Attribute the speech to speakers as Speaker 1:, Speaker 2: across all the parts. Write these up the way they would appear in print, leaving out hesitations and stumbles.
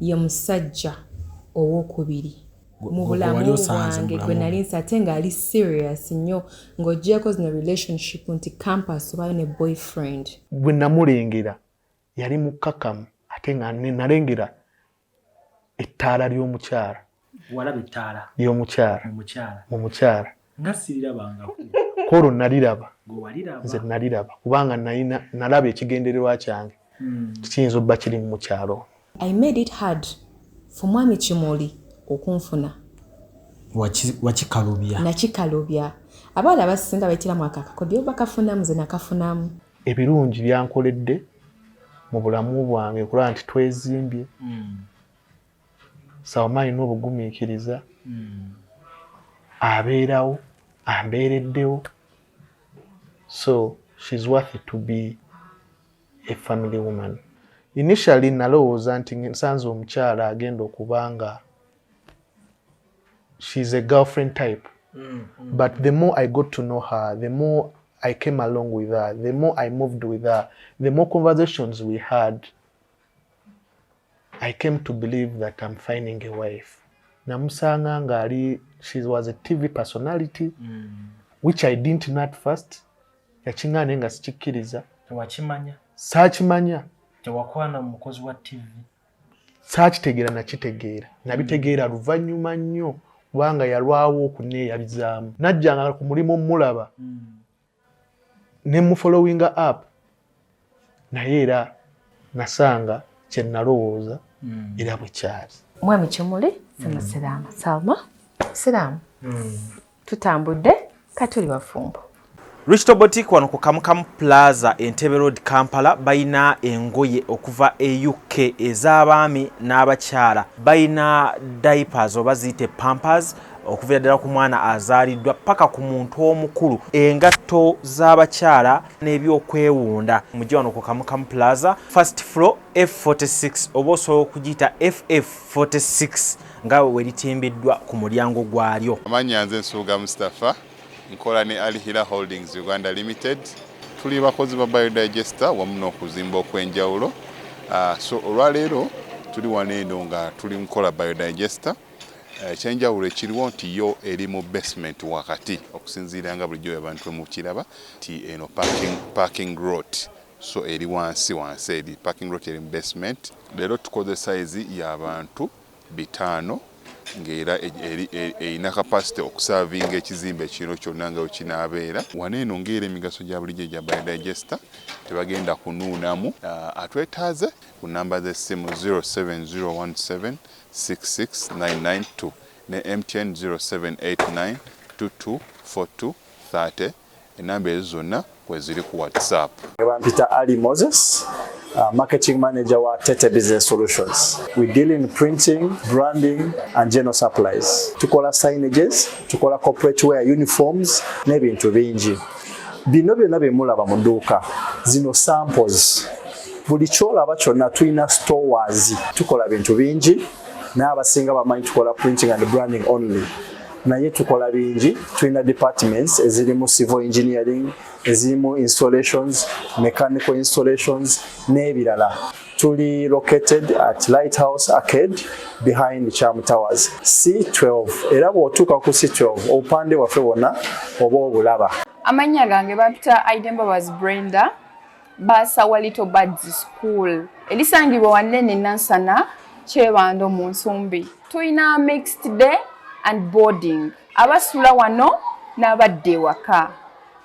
Speaker 1: Ye musajja owokubiri mu bulamu bwange gwe nali nsi, ate ng'ali serious nnyo, ng'oggyeko zino relationship nti campus obayo ne boyfriend.
Speaker 2: Bwe namulengera yali mukkakamu, ate nga nalengera ettaala ly'omukyala.
Speaker 3: Walaba ettaala?
Speaker 2: Ly'omukyala.
Speaker 3: Mu mukyala?
Speaker 2: Mu mukyala.
Speaker 3: Nga sirirabangako.
Speaker 2: Kwolwo naliraba.
Speaker 3: Gwe waliraba?
Speaker 2: Nze naliraba, kubanga nalina nalaba ekigendererwa kyange kiyinza obba kiri mu mukyalo ono.
Speaker 1: I made it hard for Mwami Kimuli okunfuna.
Speaker 3: Wakikalubya?
Speaker 1: Nakikalubya. Abawala abasinga bayitiramu ako akakodyo, bakafunamu, nze nakafunamu.
Speaker 2: Ebirungi byankoledde mu bulamu bwange okulaba nti twezimbye. Salma alina obugumiikiriza, abeerawo, ambeereddewo, so she's worth to be a family woman. Initially nalowooza nti nsanze omukyala agenda okuba nga she's a girlfriend type, but the more I got to know her, the more I came along with her, the more I moved with her, the more conversations we had, I came to believe that I'm finding a wife. Namusanga ng'ali, she was a TV personality, which I didn't know at first. Yakiŋŋaana naye nga sikikkiriza.
Speaker 3: Tewakimanya?
Speaker 2: Saakimanya.
Speaker 3: Tewakwana mukozi wa TV?
Speaker 2: Saakitegeera, nakitegeera, nabitegeera luvannyuma nnyo, kubanga yalwawo okuneeyabizaamu. Najjanga ku mulimu mmulaba ne mufollowinga up, naye era nasanga kye nalowooza era bwe kyali.
Speaker 1: Mwami Kimuli, sema siraama. Salma, siraamu. Tutambudde katuli bafumbo.
Speaker 4: Richto Boutique wano ku Kamukamu Plaza, Entebbe Road, Kampala, balina engoye okuva e UK ez'abaami n'abakyala. Balina diapers oba ziyite pampers, okuviira ddala ku mwana azaaliddwa paka ku muntu omukulu, engatto z'abakyala n'ebyokwewunda. Mujje wano ku Kamukamu Plaza, first floor, F46, oba osobola okugiyita FF46 nga we litimbiddwa ku mulyango gwalyo.
Speaker 5: Amannya nze Nsubuga Mustapha, nkola ne Al Hila Holdings Uganda Limited. Tuli bakozi ba biodigester wamu n'okuzimba okw'enjawulo. So olwaleero tuli wano eno nga tuli nkola biodigester. Ekyenjawulo ekiriwo nti yo eri mu basement wakati, okusinziira nga bulijjo abantu bwe mukiraba nti eno parking lot, so eri wansi wansi, eri parking lot, eri mu basement. Leero tukoze size y'abantu 500, ng'era erina capacity okuservinga ekizimbe kino kyonna nga wekinaabeera. Wano eno ng'era emigaso gya bulijjo egya biodigester, tebagenda kunuunamu. Atwetaaze ku namba z'essimu 07017 66992 ne MTN 0789 224230. Enamba ezo zonna kweziri ku WhatsApp.
Speaker 6: Bampita Ali Moses, marketing manager wa Tete Business Solutions. We deal in printing, branding and general supplies. Tukola signages, tukola corporate wear, uniforms n'ebintu bingi. Bino byonna bye mulaba mu dduuka, zino samples. Buli kyolaba kyonna tulina stores. Tukola bintu bingi, naye abasinga bamanyi tukola printing and branding only. Naye tukola bingi, tulina departments ezirimu civil engineering, ezirimu installations, mechanical installations n'ebirala. Tuli located at Lighthouse Arcade behind Cham Towers, C12, era bw'otuuka ku C12 obupande bwaffe bwonna oba obulaba.
Speaker 7: Amannya gange bampita Aide Mbabazi Brenda, bursar wa Little Birds School erisangibwa wannene Nansana, Kyebando mu Nsumbi. Tulina mixed day and boarding, abasula wano n'abadda ewaka.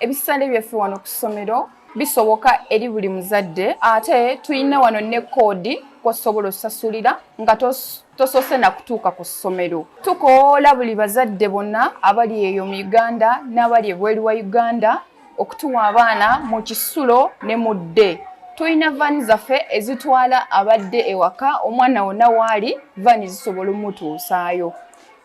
Speaker 7: Ebisale byaffe wano ku ssomero bisoboka eri buli muzadde, ate tulina wano ne koodi kwosobola osasulira nga tosoose na kutuuka ku ssomero. Tukoola buli bazadde bonna abali eyo mu Uganda n'abali ebweru wa Uganda okutuwa abaana mu kisulo ne mu day. Tulina van zaffe ezitwala abadde ewaka. Omwana wonna waali, van zisobola omutuusaayo.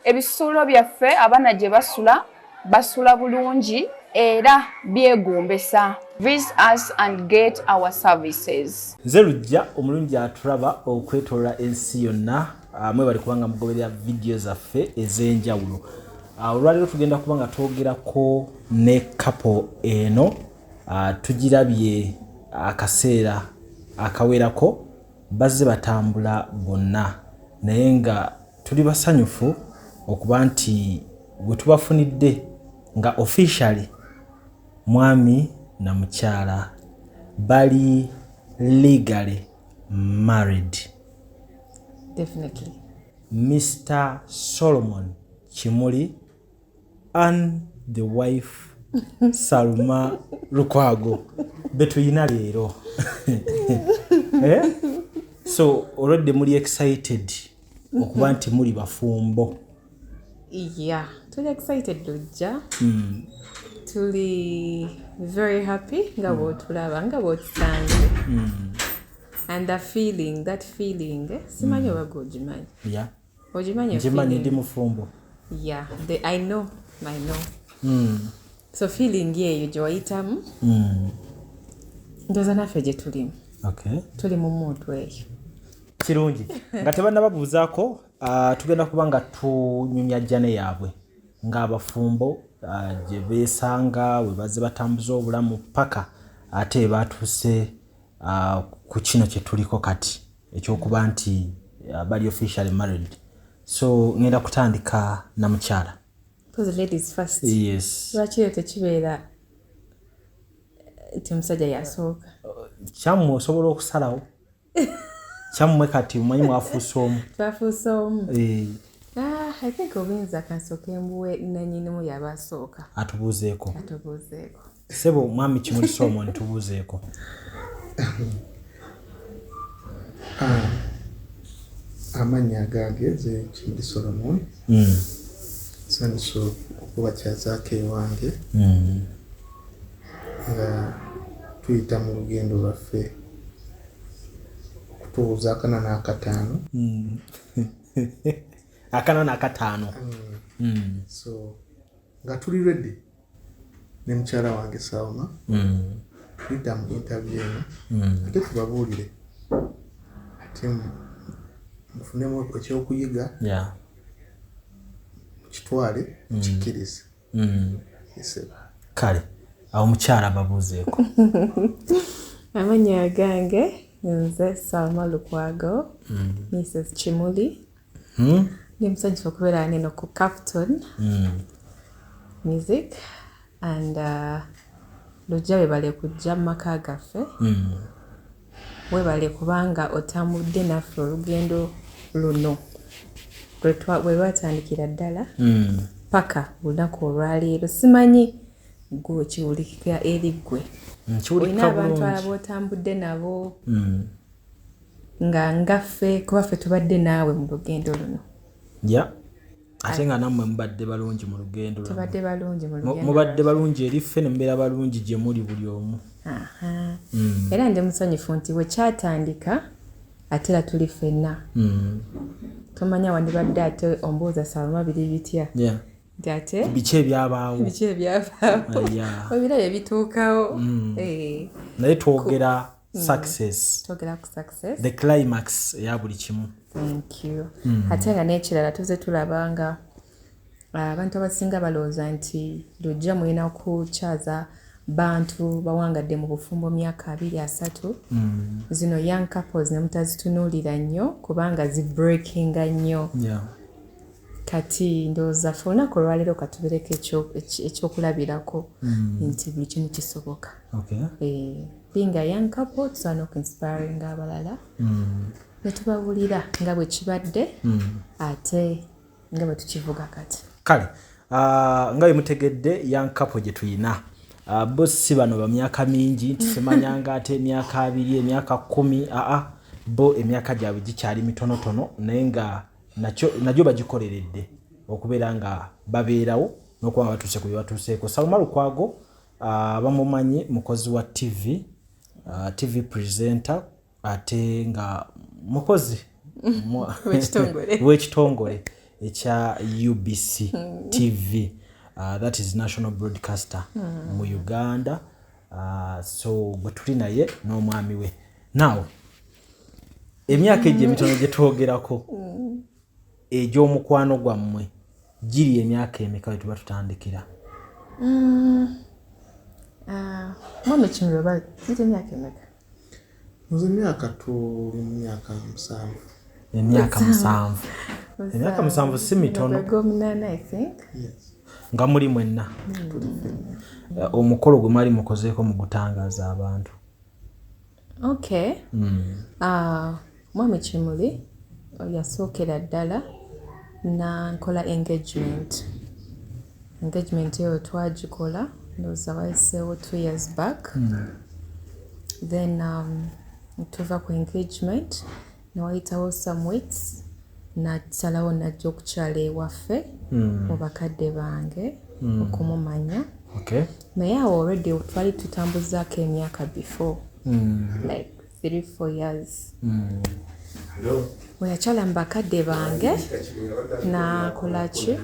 Speaker 7: Ebisulo byaffe abaana gye basula, basula bulungi era byegombesa. Visit us and get our services.
Speaker 3: Nze Lujja omulungi atulaba okwetolola ensi yonna. Mwebali kubanga mugoberera vidiyo zaffe ez'enjawulo. Olwaleero tugenda kuba nga twogerako ne couple eno. Tugirabye akaseera akawerako. Bazze batambula bonna naye nga tuli basanyufu okuba nti we tubafunidde nga officially mwami na mukyala bali legally married.
Speaker 1: Definitely.
Speaker 3: Mr. Solomon Kimuli and the wife Salma Lukwago betuyina leero. Eh? So already muli excited okuba nti muli bafumbo.
Speaker 1: Yeah, tuli excited Lujja. Tuli very happy nga bw'otulaba nga bw'otusanze. And the feeling, that feeling, eh, simanyi oba gwe ogimanyi.
Speaker 3: Yeah.
Speaker 1: Ogimanyi
Speaker 3: Nkimanyi ndi
Speaker 1: feeling?
Speaker 3: mufumbo.
Speaker 1: Yeah, I know, I know. So feeling eyo gye wayitamu ndowooza naffe gye tulimu.
Speaker 3: Okay.
Speaker 1: Tuli mu mood eyo.
Speaker 3: Kirungi nga tebannababuuzaako, tugenda kuba nga tunyumya journey yaabwe ng'abafumbo, gye beesanga we bazze batambuza obulamu paka ate batuuse ku kino kye tuliko kati ekyokuba nti bali officially married. So ngenda kutandika na mukyala.
Speaker 1: Because ladies first.
Speaker 3: Yes.
Speaker 1: Lwaki eyo tekibeera nti omusajja yasooka?
Speaker 3: Kyammwe osobola okusalawo kyammwe kati omanyi mwafuuse omu.
Speaker 1: Twafuuse omu.
Speaker 3: Eh.
Speaker 1: Ah, I think obuyinza kansooke mbuwe nannyinimu yaba asooka.
Speaker 3: Atubuuzeeko.
Speaker 1: Atubuuzeeko.
Speaker 3: Ssebo mwami Kimuli Solomon, tubuuzeeko.
Speaker 2: Amannya agange nze Kimuli Solomon. Nsanyuse okubakyazaako ewange nga tuyita mu lugendo lwaffe okutuuza 45.
Speaker 3: 45.
Speaker 2: So nga tuli ready ne mukyala wange Salma tuyita mu interview eno ate tubabuulire ate mufunemu ekyokuyiga, mukitwale, mukikkirize. Yes.
Speaker 3: Kale awo mukyala babuuzeeko.
Speaker 1: Amannya agange nze Salma Lukwago, Mrs Kimuli. Ndi musanyufu okubeera neno ku Capton Music and Lujja webale kujja mu maka gaffe. Webale kubanga otambudde naffe olugendo luno bwe lwatandikira ddala paka lunaku olwaleero. Simanyi gwe kiwulikika eri ggwe.
Speaker 3: Nkiwulikika
Speaker 1: Olina abantu
Speaker 3: bulungi.
Speaker 1: ab'otambudde nabo nga ngaffe, kuba ffe tubadde naawe mu lugendo luno.
Speaker 3: Ya, ate nga nammwe mubadde balungi mu lugendo lwammwe.
Speaker 1: Tubadde balungi mu lugendo.
Speaker 3: Mubadde balungi eri ffe ne mubeera balungi gye muli buli omu.
Speaker 1: Aha. Era ndi musanyufu nti bwe kyatandika ate era tuli ffenna. Tomanya wandibadde ate ombuuza Salma biri bitya nti ate
Speaker 3: biki ebyabaawo?
Speaker 1: Biki ebyabaawo? Obirabye bituukawo. Eh,
Speaker 3: Naye twogera success.
Speaker 1: Twogera ku success.
Speaker 3: The climax eya buli kimu.
Speaker 1: Thank you. Ate nga n'ekirala tuze tulaba nga abantu abasinga balowooza nti Lujja mulina kukyaza bantu bawangadde mu bufumbo myaka 20, 30. Zino young couples ne mutazitunuulira nnyo kubanga zibreakinga nnyo. Kati ndowooza ffe olunaku olwaleero katubereko ekyokulabirako nti buli kimu kisoboka. Eh, being a young couple tusobola n'okuinspiringa abalala ne tubawulira nga bwe kibadde ate nga bwe tukivuga kati.
Speaker 3: Kale nga bwe mutegedde young couple gye tuyina, bo si bano ba myaka mingi nti simanyanga ate emyaka 20, emyaka 10, aa bo emyaka gyabwe gikyali mitonotono naye nga nagyo bagikoleredde okubeera nga babeerawo n'okuba nga batuuse ku bye batuuseeko. Salma Lukwago, bamumanyi mukozi wa TV, TV presenter ate nga mukozi
Speaker 1: W'ekitongole.
Speaker 3: w'ekitongole ekya UBC TV, that is national broadcaster mu Uganda. So gwe tuli naye n'omwami we. Now emyaka egyo emitono gye twogerako egy'omukwano gwammwe giri emyaka emeka we tuba tutandikira?
Speaker 1: Mwami Kimuli, oba ziri emyaka emeka?
Speaker 2: Nze emyaka tuli mu myaka 7.
Speaker 3: Emyaka 7. Emyaka 7 si mitono.
Speaker 1: Gwomunaana, I think.
Speaker 2: Yes.
Speaker 3: Nga muli mwenna. Omukolo gwe mwali mukozeeko mu gutangaaza abantu.
Speaker 1: Okay. Mwami Kimuli yasookera ddala nankola engagement. Engagement eyo twagikola ndowooza wayiseewo 2 years back. Then tuva ku engagement newayitawo some weeks, nasalawo najja okukyala ewaffe mu bakadde bange okumumanya. Naye awo already twali tutambuzaako emyaka before, like 3-4 years. Bwe yakyala mu bakadde bange nakola ki,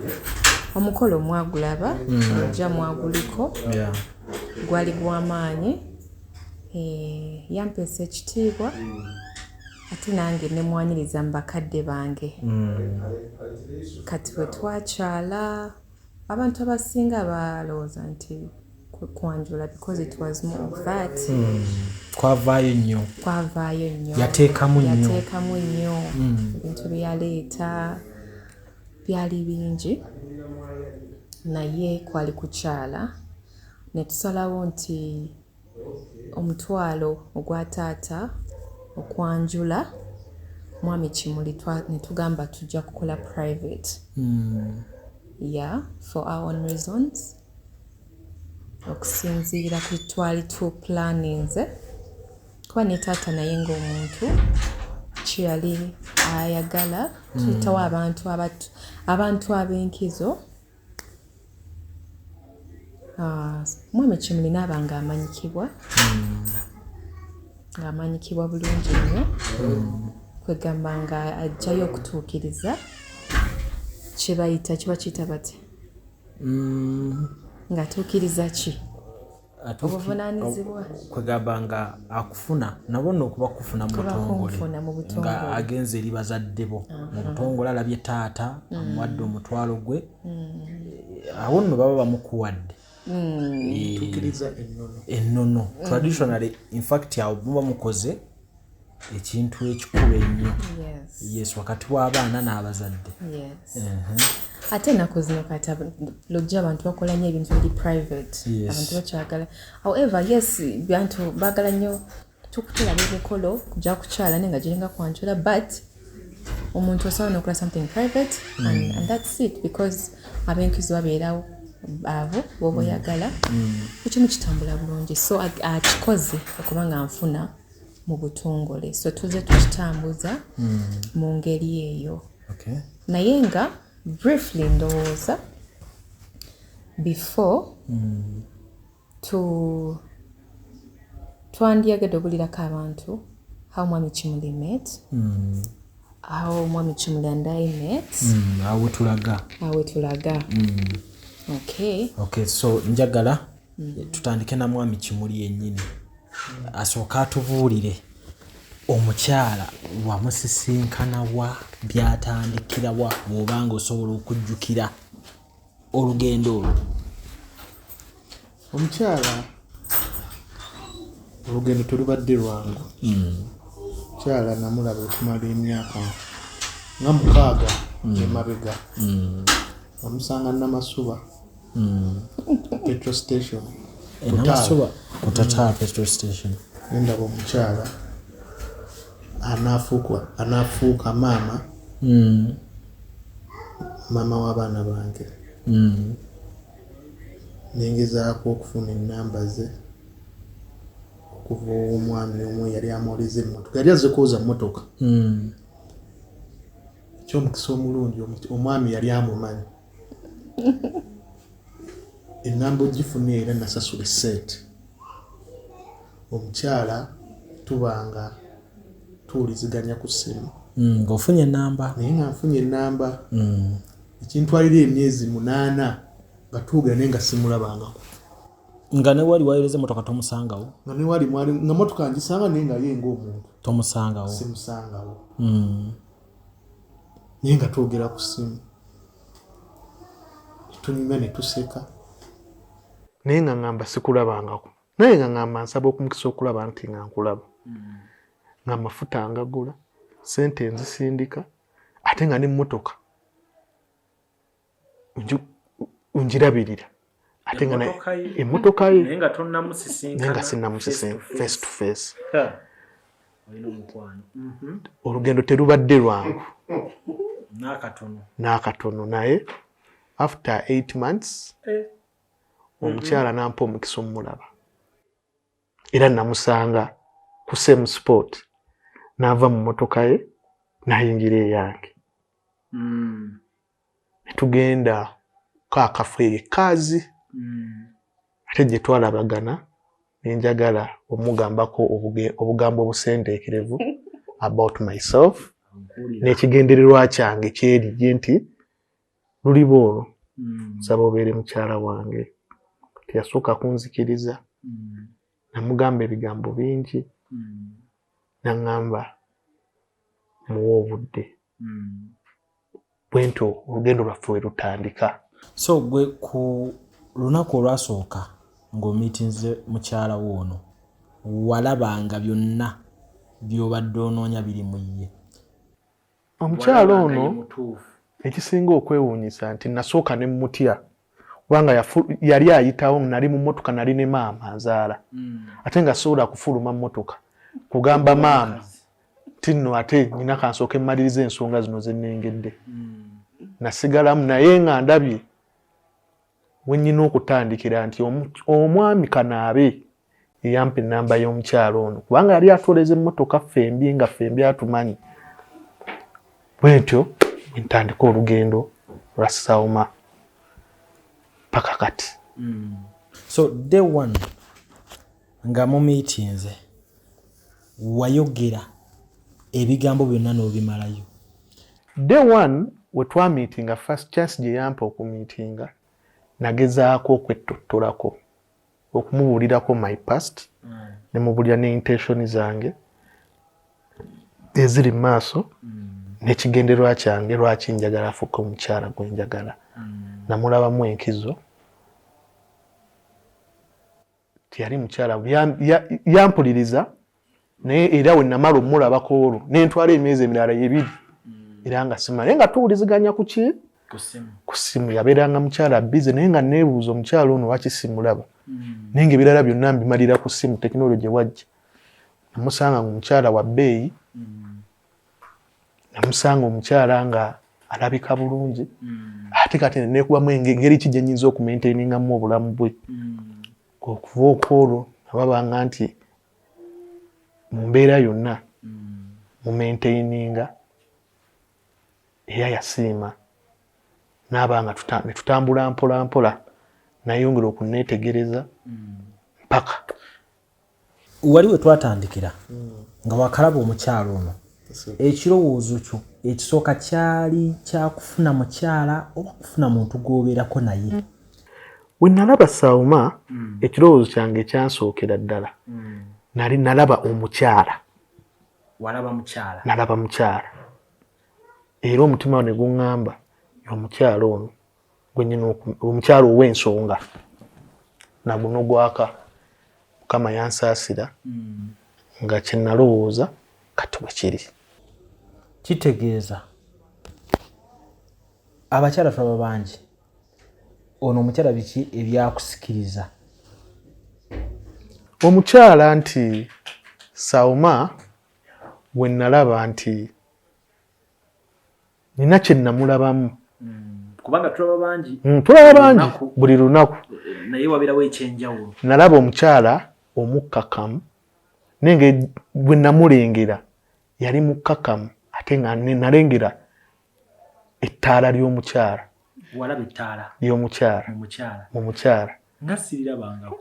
Speaker 1: omukolo mwagulaba, ojja mwaguliko, gwali gw'amaanyi. Yampeesa ekitiibwa ate nange ne mwaniriza mu bakadde bange. Kati bwe twakyala, abantu abasinga balowooza nti kwanjula, because it was more of that.
Speaker 3: Kwavaayo nnyo.
Speaker 1: Kwavaayo nnyo.
Speaker 3: Yateekamu nnyo.
Speaker 1: Yateekamu nnyo. Ebintu bye yaleeta byali bingi, naye kwali kukyala ne tusalawo nti omutwalo ogwa taata okwanjula mwami Kimuli ne tugamba tujja kukola private. Yeah, for our own reasons, okusinziira ku twali tuplaninze, kuba ne taata naye ng'omuntu kyeyali ayagala tuyitawo abantu ab'enkizo. Mwami Kimuli naaba ng'amanyikibwa, ng'amanyikibwa bulungi nnyo, kwegamba nga ajjayo okutuukiriza kye bayita, kiba kiyita batya, ng'atuukiriza ki? Obuvunaanyizibwa.
Speaker 3: Kwegamba nga akufuna nabo nno okuba kufuna mu
Speaker 1: Kuba
Speaker 3: butongole.
Speaker 1: Kunfuna mu butongole.
Speaker 3: Nga agenze eri bazadde bo mu butongole, alabye taata amuwadde omutwalo gwe. Awo nno baba bamukuwadde.
Speaker 2: Tukkiriza ennono.
Speaker 3: Ennono traditionally, in fact awo muba mukoze ekintu ekikulu ennyo. Yes, wakati w'abaana n'abazadde.
Speaker 1: Yes. Ate ennaku zino kati lojja abantu bakola nnyo ebintu biri private. Abantu bakyagala, however, yes, bantu baagala nnyo tukutulaba emikolo kujja kukyala naye nga giringa kwanjula, but omuntu osobola nokola something private and that's it, because ab'enkizo babeerawo abo boba oyagala, ekimu kitambula bulungi. So akikoze okuba nga nfuna mu butongole, so tuze tukitambuza mu ngeri eyo. Naye nga briefly ndowooza before tu twandyagadde obulirako abantu how Mwami Kimuli met, how Mwami Kimuli and I met.
Speaker 3: Awo tulaga.
Speaker 1: Awe tulaga. Okay.
Speaker 3: Okay, so njagala tutandike na Mwami Kimuli yennyini, asooka atubuulire omukyala wamusisinkana wa, byatandikira wa, bw'obanga osobola okujjukira olugendo olwo.
Speaker 2: Omukyala, olugendo telubadde lwangu. Omukyala namulaba okumala emyaka nga 6 emabega. Namusanga Namasuba petrol station. Total.
Speaker 3: Namasuba ku Total petrol station.
Speaker 2: Nendaba omukyala anaafuuka maama, maama w'abaana bange. Nengezaako okufuna enamba ze okuva omwami omu yali amwoleza emmotoka, yali azze kwoza mmotoka. Ekyomukisa omulungi, omwami yali amumanyi. Enamba ogifuna era nasasula essente. Omukyala tubanga tuwuliziganya ku ssimu.
Speaker 3: Ng'ofunye enamba.
Speaker 2: Naye nga nfunye enamba, ekintwalira emyezi 8 nga twogera, naye nga simulabangako.
Speaker 3: Nga ne wali wayoleza emotoka tomusangawo?
Speaker 2: Nga newali mwali nga motoka ngisanga, naye nga ye ng'omuntu
Speaker 3: Tomusangawo.
Speaker 2: simusangawo. Naye nga twogera ku ssimu, tunyumya ne tuseka, naye nga ŋŋamba sikulabangako, naye nga ŋŋamba nsaba okumukisa okulaba nti nga nkulaba. Nga amafuta ngagula, sente nzisindika, ate nga n'emmotoka ngirabirira, ate nga emmotoka ye,
Speaker 3: naye nga tonnamusisinkana,
Speaker 2: naye nga sinnamusisinkana face to face.
Speaker 3: Olina omukwano.
Speaker 2: Olugendo terubadde lwangu
Speaker 3: n'akatono.
Speaker 2: N'akatono, naye after 8 months omukyala nampa omukisa omulaba, era namusanga ku same spot, n'ava mu mmotoka ye n'ayingira eyange, netugenda kaakafo eyo ekaazi, ate gye twalabagana nenjagala omugambako obugambo obusendeekerevu about myself n'ekigendererwa kyange kyerije nti luliba olwo nsaba obeere mukyala wange. Teyasooka kunzikiriza. Namugamba ebigambo bingi, naŋŋamba muwe obudde. Bwentyo olugendo lwaffe we lutandika.
Speaker 3: So gwe ku lunaku olwasooka ng'omiitinze mukyala wo ono, walabanga byonna by'obadde onoonya biri mu ye?
Speaker 2: Omukyala
Speaker 3: Walabanga ye
Speaker 2: ono
Speaker 3: mutuufu?
Speaker 2: Ekisinga okwewuunyisa nti nasooka ne mutya, kubanga yali ayitawo, nali mu mmotoka, nali ne maama nzaala, ate nga sobola kufuluma mmotoka kugamba maama nti nno ate nyina kansooke mmaliriza ensonga zino zenengedde. Nasigalamu, naye nga ndabye we nnyina okutandikira nti omwami kanaabe eyampa ennamba y'omukyalo ono, kubanga yali atwoleza emmotoka ffembi, nga ffembi atumanyi. Bwentyo ntandika olugendo lwa Sauma paka kati.
Speaker 3: So day one nga mumiitinze, wayogera ebigambo byonna n'obimalayo?
Speaker 2: Day one we twamiitinga, first chance gye yampa okumiitinga, nagezaako okwettotolako, okumubuulirako my past, ne mubuulira ne intention zange eziri mu maaso n'ekigendererwa kyange lwaki njagala afuuke omukyala gwe njagala. Namulabamu enkizo, teyali mukyala yampuliriza, naye era we namala omulabako olwo nentwala emyezi emirala 2 era nga simanyi, naye nga tuwuliziganya ku ki, ku ssimu. Yabeeranga mukyala busy, naye nga neebuuza omukyala ono lwaki simulaba, naye nga ebirala byonna mbimalira ku ssimu. Tekinologi wajja, namusanga nga omukyala wa bbeeyi, namusanga omukyala nga alabika bulungi, ate kati nekubamu engeri ki gye nyinza okumaintainingamu obulamu bwe. Okuva okwolwo nababanga nti mu mbeera yonna mumaintaininga, era yasiima naaba nga ne tutambula mpola mpola, nayongera okuneetegereza mpaka
Speaker 3: Wali we twatandikira nga wakalaba omukyalo ono, ekirowoozo kyo ekisooka kyali kyakufuna mukyala oba kufuna muntu gw'obeerako naye?
Speaker 2: We nalaba Sauma, ekirowoozo kyange ekyansookera ddala nali nalaba omukyala.
Speaker 3: Walaba mukyala?
Speaker 2: Nalaba mukyala, era omutima ne guŋŋamba omukyala ono gwenyina, omukyala ow'ensonga naguno gwaka. Mukama yansaasira nga kyenalowooza kati bwe kiri.
Speaker 3: Kitegeeza abakyala tulaba bangi, ono omukyala biki ebyakusikiriza?
Speaker 2: Omukyala nti Sauma, we nalaba nti nina kye namulabamu.
Speaker 3: Kubanga tulaba bangi.
Speaker 2: Tulaba bangi buli lunaku.
Speaker 3: Naye wabeerawo ekyenjawulo.
Speaker 2: Nalaba omukyala omukkakamu, naye nga bwe namulengera yali mukkakamu, ate nga nalengera ettaala ly'omukyala.
Speaker 3: Walaba ettaala?
Speaker 2: Ly'omukyala.
Speaker 3: Mu mukyala?
Speaker 2: Mu mukyala.
Speaker 3: Nga sirirabangako.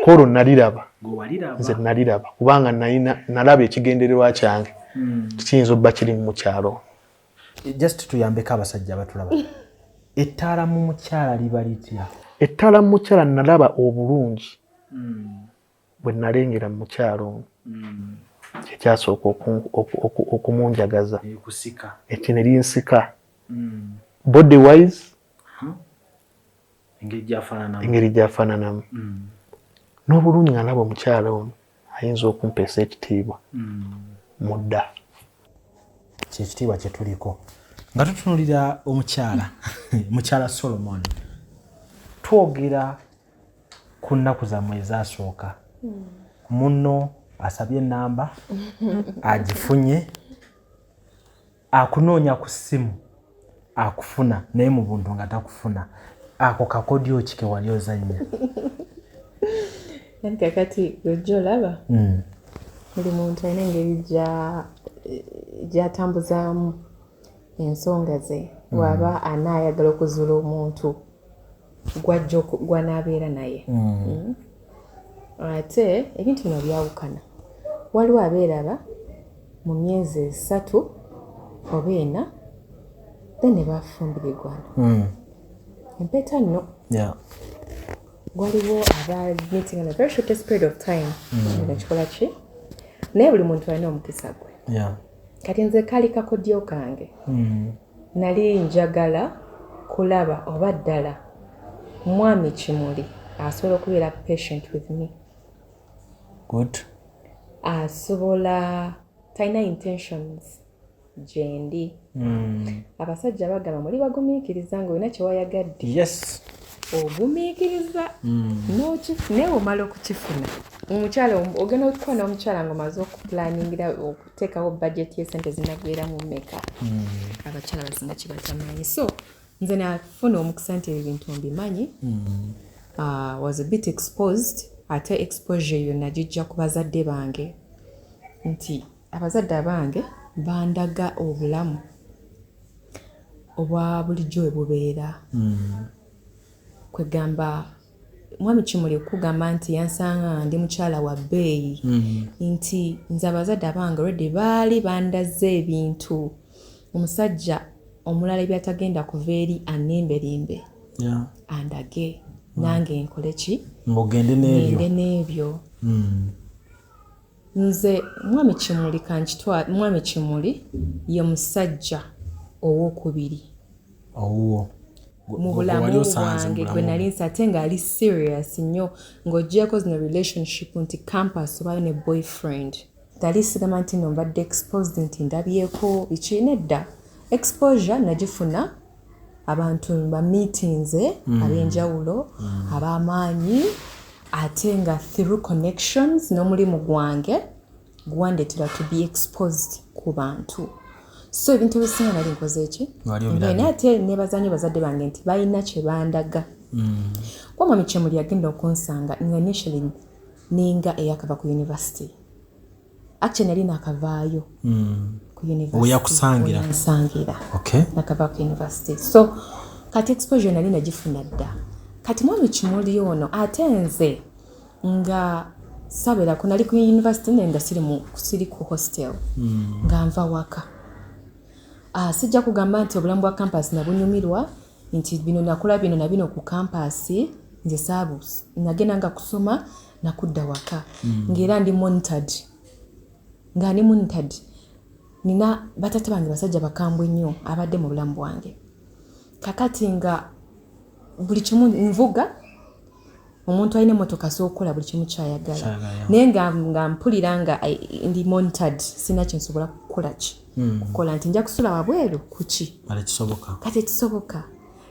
Speaker 2: Kwolwo naliraba.
Speaker 3: Gwe waliraba?
Speaker 2: Nze naliraba, kubanga nalina nalaba ekigendererwa kyange kiyinza obba kiri mu mukyalo.
Speaker 3: Just tuyambeko abasajja abatulaba, ettaala mu mukyala liba litya?
Speaker 2: Ettaala mu mukyala, nalaba obulungi bwe nalengera mu mukyalo ono, kyekyasooka okumunjagaza.
Speaker 3: Ekusika?
Speaker 2: Ekyo ne linsika body wise.
Speaker 3: Engeri gyafaananamu.
Speaker 2: Engeri gyafaananamu n'obulungi, nga nalaba omukyala ono ayinza okumpeesa ekitiibwa. Mudda.
Speaker 3: Kyekitiibwa kyetuliko nga tutunulira omukyala, mukyala Solomon. Twogera ku nnaku zammwe ezasooka, munno asabye enamba, agifunye, akunoonya ku ssimu, akufuna, naye mu buntu nga takufuna. Ako kakodyo ki ke wali ozannya?
Speaker 1: Anti kakati lwejja olaba buli muntu alina engeri gy'atambuzaamu ensonga ze, bw'aba anaayagala okuzuula omuntu gwajja gwanaabeera naye. Ate ebintu bino byawukana. Waliwo abeeraba mu myezi 3 oba 4, then ne bafumbirirwana empeta nno. Waliwo aba meeting in a very shortest period of time, nekikola ki, naye buli muntu alina omukisa gwe. Kati nze kali kakodyo kange. Nali njagala kulaba oba ddala mwami Kimuli asobola okubeera patient with me,
Speaker 3: Good.
Speaker 1: Asobola, talina intentions gyendi. Abasajja bagamba muli bagumiikiriza, nga olina kyewayagadde, ogumiikiriza naye omala okukifuna. Omukyala ogenda okukwana omukyala nga omaze okuplanningira, okuteekawo budget y'esente zinagweramu mmeka. Abakyala basinga kibatamanyi. So nze nafuna omukisa nti ebyo bintu mbimanyi. Was a bit exposed, ate exposure eyo nagijja ku bazadde bange, nti abazadde abange bandaga obulamu obwa bulijjo we bubeera. Kwegamba mwami Kimuli okugamba nti yansanga nga ndi mukyala wa bbeeyi, nti nze abazadde abange already baali bandaze ebintu omusajja omulala ebyatagenda kuva eri anemberimbe andage, nange nkole ki?
Speaker 3: Ng'ogende n'ebyo.
Speaker 1: Ngende n'ebyo. Nze mwami Kimuli kankitwa, mwami Kimuli ye musajja owokubiri
Speaker 3: owuwo
Speaker 1: mu bulamu bwange gwe nali nsi, ate ng'ali serious nnyo, ng'oggyeko zino relationship nti campus obayo ne boyfriend. Nali sigamba nti no mbadde exposed nti ndabyeko biki, nedda. Exposure nagifuna abantu ba meetings ab'enjawulo, ab'amaanyi, ate nga through connections n'omulimu gwange gwandeetera to be exposed ku bantu. So ebintu ebisinga nali nkoze eki?
Speaker 3: Wali obirabye.
Speaker 1: Naye ate nebaza nnyo bazadde bange nti balina kye bandaga. Kuba mwami Kimuli yagenda okunsanga nga initially ninga eyakava ku university. Actually nali nakavaayo ku university.
Speaker 3: We yakusangira?
Speaker 1: We yansangira. Nakava ku university. So kati exposure nali nagifuna dda. Kati mwami Kimuli ono, ate nze nga sabeerako, nali ku university naye nga siri ku hostel, nga nva waka. Ah, sijja kugamba nti obulamu bwa campus nabunyumirwa, nti bino nakola bino na bino ku campus. Nze saabu nagenda nga kusoma nakudda waka, ng'era ndi monitored, nga ndi monitored. Nina batata bange basajja bakambwe nnyo abadde mu bulamu bwange. Kakati nga buli kimu nvuga, omuntu alina emmotoka asobola okukola buli kimu kyayagala.
Speaker 3: Kyayagala.
Speaker 1: Naye nga mpulira nga ndi monitored, sina kyensobola kukola ki, kukola nti nja kusula wabweru kuki.
Speaker 3: Kale kisoboka.
Speaker 1: Kati ekisoboka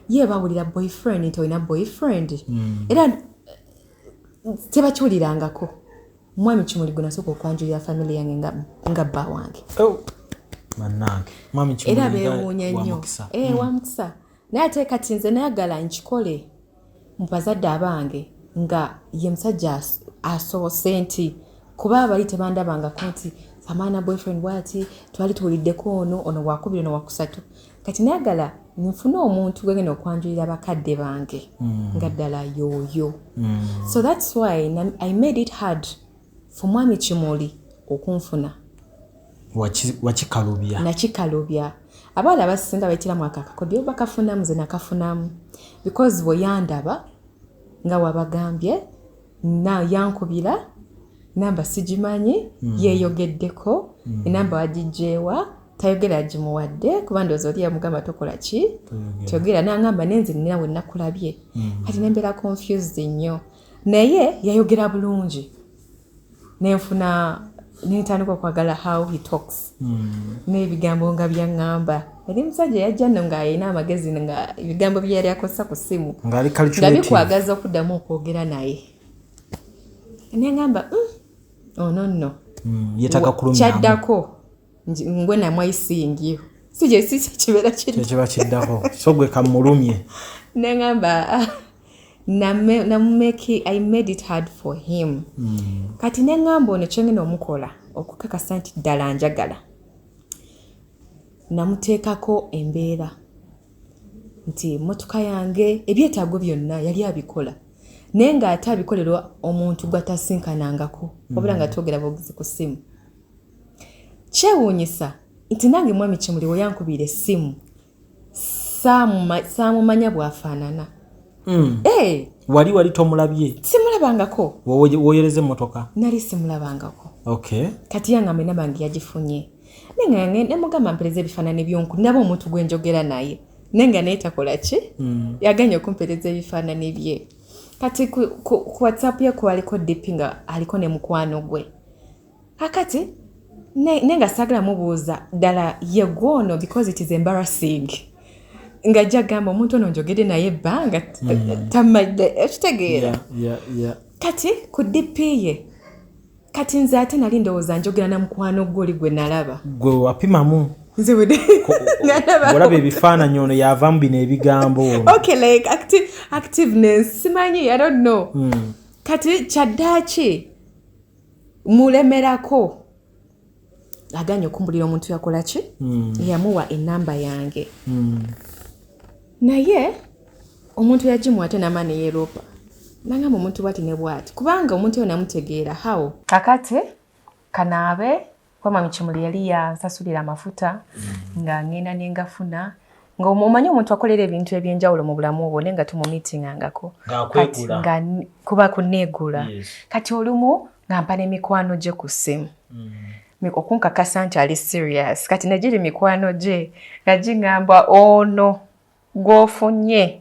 Speaker 1: ye bawulira boyfriend, nti olina boyfriend, era tebakiwulirangako. Mwami Kimuli gwe nasooka okwanjulira family yange nga bba wange.
Speaker 3: Oh, bannange, mwami Kimuli
Speaker 1: Era
Speaker 3: nga
Speaker 1: beewuunya
Speaker 3: wa
Speaker 1: nnyo.
Speaker 3: mukisa.
Speaker 1: Eh, wa mukisa. Naye ate kati nze nayagala nkikole mu bazadde abange nga ye musajja asoose, nti kuba bali tebandabangako nti amaana boyfriend bwati, twali tuwuliddeko ono, ono wakubiri, ono wakusatu. Kati nayagala nfune omuntu gwegenda okwanjulira bakadde bange nga ddala yooyo. So that's why I made it hard for mwami Kimuli okunfuna.
Speaker 3: Wakikalubya.
Speaker 1: Nakikalubya. Abaala abasinga bayitiramu ako akakodyo bakafunamu, ze nakafunamu because bwe yandaba nga wabagambye na yankubira namba sigimanyi, yeeyogeddeko enamba wagijjeewa, tayogera gimuwadde, kuba ndowooza oli yamugamba tokola ki, toyogera. Nangamba nenze nina we nakulabye. Kati nembeera confused nnyo, naye yayogera bulungi nenfuna Nentandika okwagala how he talks n'ebigambo nga byaŋŋamba. Yali musajja yajja nno ng'alina amagezi, nga ebigambo bye yali akozesa ku ssimu
Speaker 3: ng'ali
Speaker 1: nga
Speaker 3: calculative.
Speaker 1: Bikwagaza okuddamu okwogera naye. Neŋŋamba, ono nno
Speaker 3: Yeetaaga kulumyamu.
Speaker 1: Kyaddako ngwe namwayisingiyo si gye si kibeera kiri.
Speaker 3: Kyekiba kiddako, so gwe kamulumye.
Speaker 1: Neŋŋamba, ah, namumeki, I made it hard for him. Kati neŋŋamba ono kyengenda omukola okukakasa nti ddala njagala, namuteekako embeera nti motoka yange, ebyetaago byonna yali abikola, naye ng'ate abikolera omuntu gw'atasinkanangako, wabula nga twogera bwogezi ku ssimu. Kyewuunyisa nti nange mwami Kimuli we yankubira essimu saamumanya bw'afaanana. Eh,
Speaker 3: Wali tomulabye?
Speaker 1: Simulabangako.
Speaker 3: Woyereza emmotoka?
Speaker 1: Nali simulabangako. Kati yangamba enamba yange yagifunye, naye nga nemugamba mpereza ebifaananyi byonku ndaba omuntu gwe njogera naye, naye nga naye takola ki, yaganye okumpereza ebifaananyi bye. Kati ku WhatsApp ye kwaliko DP nga aliko ne mukwano gwe. Kakati ne nga saagala mubuuza ddala ye gwono, because it is embarrassing nga ajja gamba omuntu ono njogedde naye ebbanga tamadde, ekitegeera?
Speaker 3: Yeah.
Speaker 1: Kati ku DP ye, kati nze ate nali ndowooza njogera na mukwano gwe oli gwe nalaba.
Speaker 3: Gwe wapimamu.
Speaker 1: Nze bwe nalaba
Speaker 3: olaba ebifaananyi, ono yavaamu bino ebigambo ono.
Speaker 1: Okay, like activeness, simanyi, I don't know. Kati kyaddaaki mulemerako, aganye okumbulira omuntu yakola ki, yamuwa enamba yange. Naye omuntu yagimuwa ate nama neyeropa, nangamba omuntu bwati ne bwati, kubanga omuntu oyo namutegeera how. Kakati kanaabe, kuba mwami Kimuli yali yansasulira amafuta nga ngenda nengafuna, nga omanyi omuntu akolera ebintu ebyenjawulo mu bulamu bwo, naye nga tumumiitingangako. Kati
Speaker 3: Ng'akwegula.
Speaker 1: nga kuba kuneegula. Kati olumu nga mpa n'emikwano gye ku ssimu okunkakasa nti ali serious. Kati negiri mikwano gye nga giŋŋamba ono gw'ofunye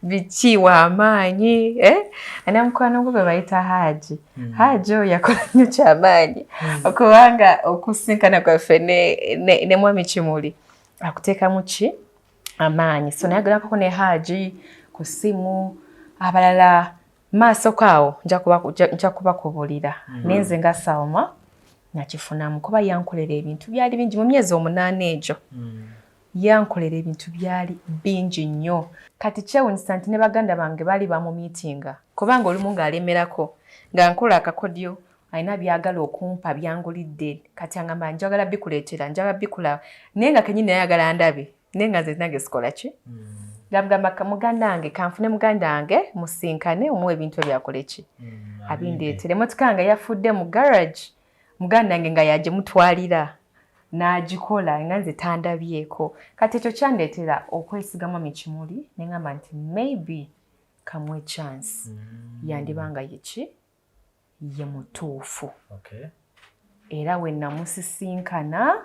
Speaker 1: biki w'amaanyi, eh? Ana mukwano gwe gwe bayita Haji. Haji oyo yakola nnyo kyamaanyi, okubanga okusinkana kwaffe ne mwami Kimuli akuteekamu ki amaanyi. So nayogerako ne Haji ku ssimu, abalala maaso kaawo nja kubakubulira. Naye nze nga Salma nakifunamu, kuba yankolera ebintu byali bingi mu myezi 8 egyo. Yankolera ebintu byali bingi nnyo. Kati kyewunyisa nti ne baganda bange baali bamumiitinga, kubanga olumu ng'alemerako nga nkola akakodyo, alina byagala okumpa byangulidde, kati angamba njagala bikuleetera, njagala bikula, naye nga kenyini ayagala ndabe, naye nga nze nange sikola ki. Ngambugamba muganda wange kanfune muganda wange musinkane, omuwa ebintu ebyakole ki, abindeetere. Emotoka yange yafudde mu garage, muganda wange nga yagimutwalira n'agikola nga nze tandabyeko. Kati ekyo kyandeetera okwesiga mwami Kimuli, ne ŋŋamba nti maybe kamuwe chance, yandiba nga ye ki ye mutuufu. Era we namusisinkana,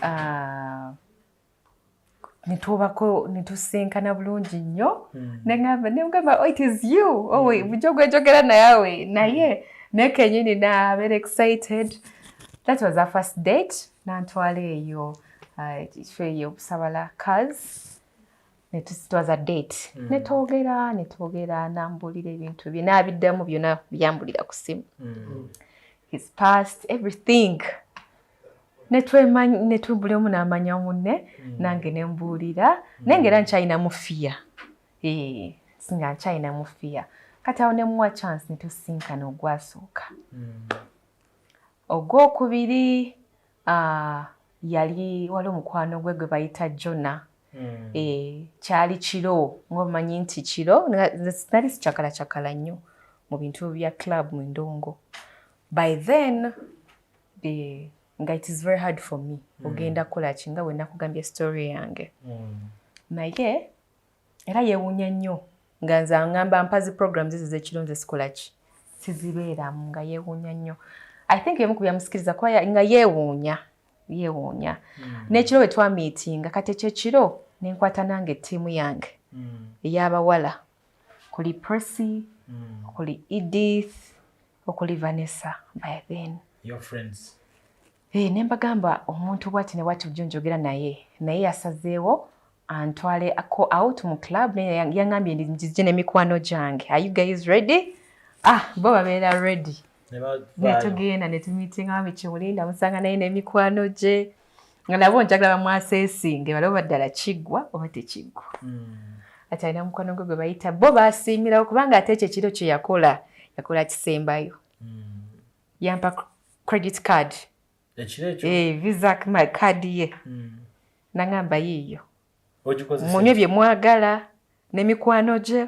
Speaker 1: ah, netubako netusinkana bulungi nnyo, neŋŋamba, nemugamba, "Oh, it is you." Oh, bulijjo gwenjogera nayawe naye naye kenyini nabeera excited. That was our first date. Nantwala eyo ekifo eyo Busabala cars, it was a date. Netwogera, nambulira ebintu bye, n'abiddamu byonna byambulira ku ssimu, his past, everything. Netwe buli omu n'amanya munne, nange nembuulira, naye nga era nkyalinamu fear, nga nkyalinamu fear. Kati awo nemuwa chance, netusinkana ogwasooka. Ogwokubiri, yali wali omukwano gwe gwe bayita Jona. Kyali kiro, ngaomanyi nti kiro nali sicakalacakala nnyo mu bintu bya club mu ndongo by then, nga it is very hard for me. Ogenda kukola ki nga wenakugambye story yange. Naye era yeewuunya nnyo nga nze aŋŋamba mpazi programs ezo ez'ekiro, nze sikola ki, sizibeeramu, nga yeewuunya nnyo. I think emu ku byamusikiriza kuba nga yeewuunya. N'ekiro bwe twamiitinga, kati ekyo ekiro nenkwata nange ettiimu yange ey'abawala, kuli Pressy, okuli Edith, okuli Vanessa by then.
Speaker 3: Your friends.
Speaker 1: Ne mbagamba omuntu bwati ne bwati bulijjo njogera naye, naye yasazeewo antwale ako out mu club, naye yaŋŋambye nzije n'emikwano gyange. Are you guys ready? Ah, bo babeera ready. Netugenda netumitinga Kimuli, namusanga naye n'emikwano gye nga nabo njagala bamwaseesinge balabe oba ddala kiggwa oba tekiggwa. Ati alina mukwano gwe gwe bayita, bo baasiimirawo kubanga ate ekyo ekiro kye yakola, yakola kisembayo. Yampa credit card.
Speaker 3: Ekiro ekyo?
Speaker 1: Eh, visa card ye. Nangamba yiiyo.
Speaker 3: Ogikozesa?
Speaker 1: Munywe bye mwagala n'emikwano gye,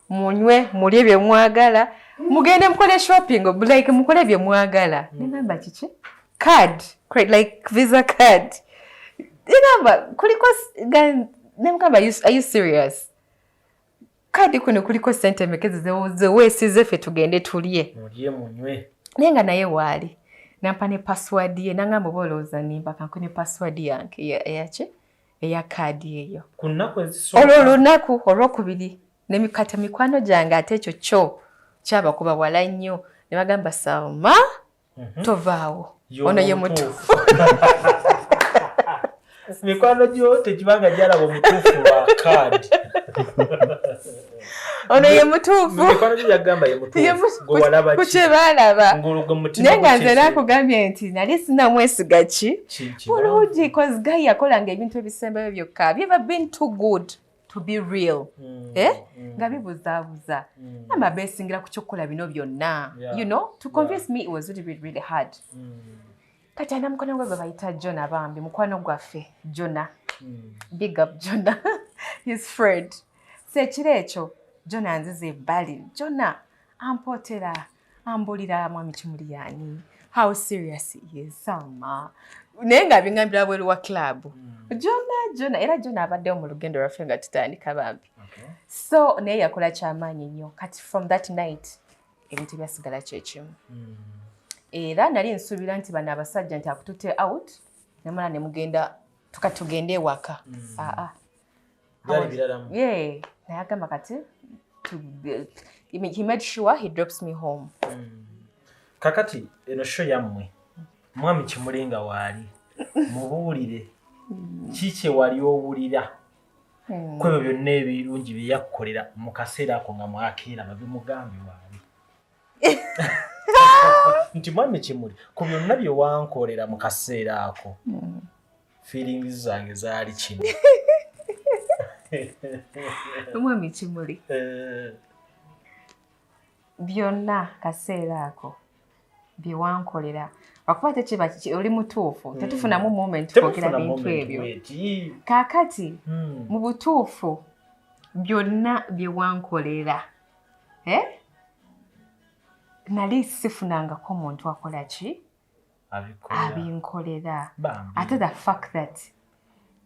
Speaker 1: munywe mulye bye mwagala, mugende mukole shopping, like mukole bye mwagala. Nengamba kiki? Card, like visa card. Nengamba kuliko nemugamba are you serious? Kadi kuno kuliko sente mmeka zeweesize ffe tugende tulye.
Speaker 3: Mulye munywe.
Speaker 1: Naye nga naye waali. Nampa ne password ye, nangamba oba olowooza nimba kanku ne password yange eyaki? Eya kaadi eyo.
Speaker 3: Ku nnaku ezisooka.
Speaker 1: Olwo olunaku olwokubiri nemikata mikwano gyange ate ekyo kyo kyabakuba wala nnyo ne bagamba Salma tovaawo. Ono ye mutuufu.
Speaker 3: Mikwano gyo tegibanga gyalaba omutuufu lwa kaadi.
Speaker 1: Ono ye mutuufu.
Speaker 3: Mikwano gyo yagamba ye mutuufu. Gwe walaba
Speaker 1: Ku
Speaker 3: ki?
Speaker 1: kye baalaba.
Speaker 3: Ng'olwo mutima
Speaker 1: Naye nga nze
Speaker 3: gwo
Speaker 1: nakugambye nti nali sinamwesiga ki
Speaker 3: ki
Speaker 1: bulungi, cause guy yakolanga ebintu ebisembayo byokka. Have you ever been too good to be real? Eh? Nga bibuzaabuza. Nama beesingira ku ky'okukola bino byonna. You know, to convince me it was really, really, really hard. Kati alina mukwano gwe gwe bayita Jonah bambi, mukwano gwaffe Jonah. Big up Jonah. His friend. So ekiro ekyo Jonah anziza ebbali. Jonah ampootera, ambulira mwami Kimuli yaani. How serious he is, Salma. Naye nga bingambira bweru wa club. Jonah, Jonah, era Jonah abaddewo mu lugendo lwaffe nga tutandika bambi. So naye yakola kyamaanyi nnyo. Kati from that night ebintu byasigala kyekimu. Era nali nsuubira nti bano abasajja nti akututte out nemala ne mugenda tukatugende ewaka. Aa.
Speaker 3: Byali biralamu.
Speaker 1: Yeah. Naye agamba kati he made sure he drops me home.
Speaker 3: Kakati eno show yammwe mwami Kimuli nga waali mubuulire ki kye wali owulira ku ebyo byonna ebirungi bye yakkolera mu kaseera ako nga mwakeera babimugambe waali nti mwami Kimuli ku byonna bye wankolera mu kaseera ako feelings zange zaali kino.
Speaker 1: Mwami Kimuli byonna kaseera ako bye wankolera, lwakuba tekiba oli mutuufu, tetufunamu moment kwogera
Speaker 3: Temufuna
Speaker 1: bintu
Speaker 3: moment
Speaker 1: ebyo.
Speaker 3: bweti.
Speaker 1: Kaakati mu butuufu byonna bye wankolera, eh? Nali sifunangako muntu akola ki
Speaker 3: Abikolera.
Speaker 1: Abinkolera.
Speaker 3: Bambi.
Speaker 1: Ate the fact that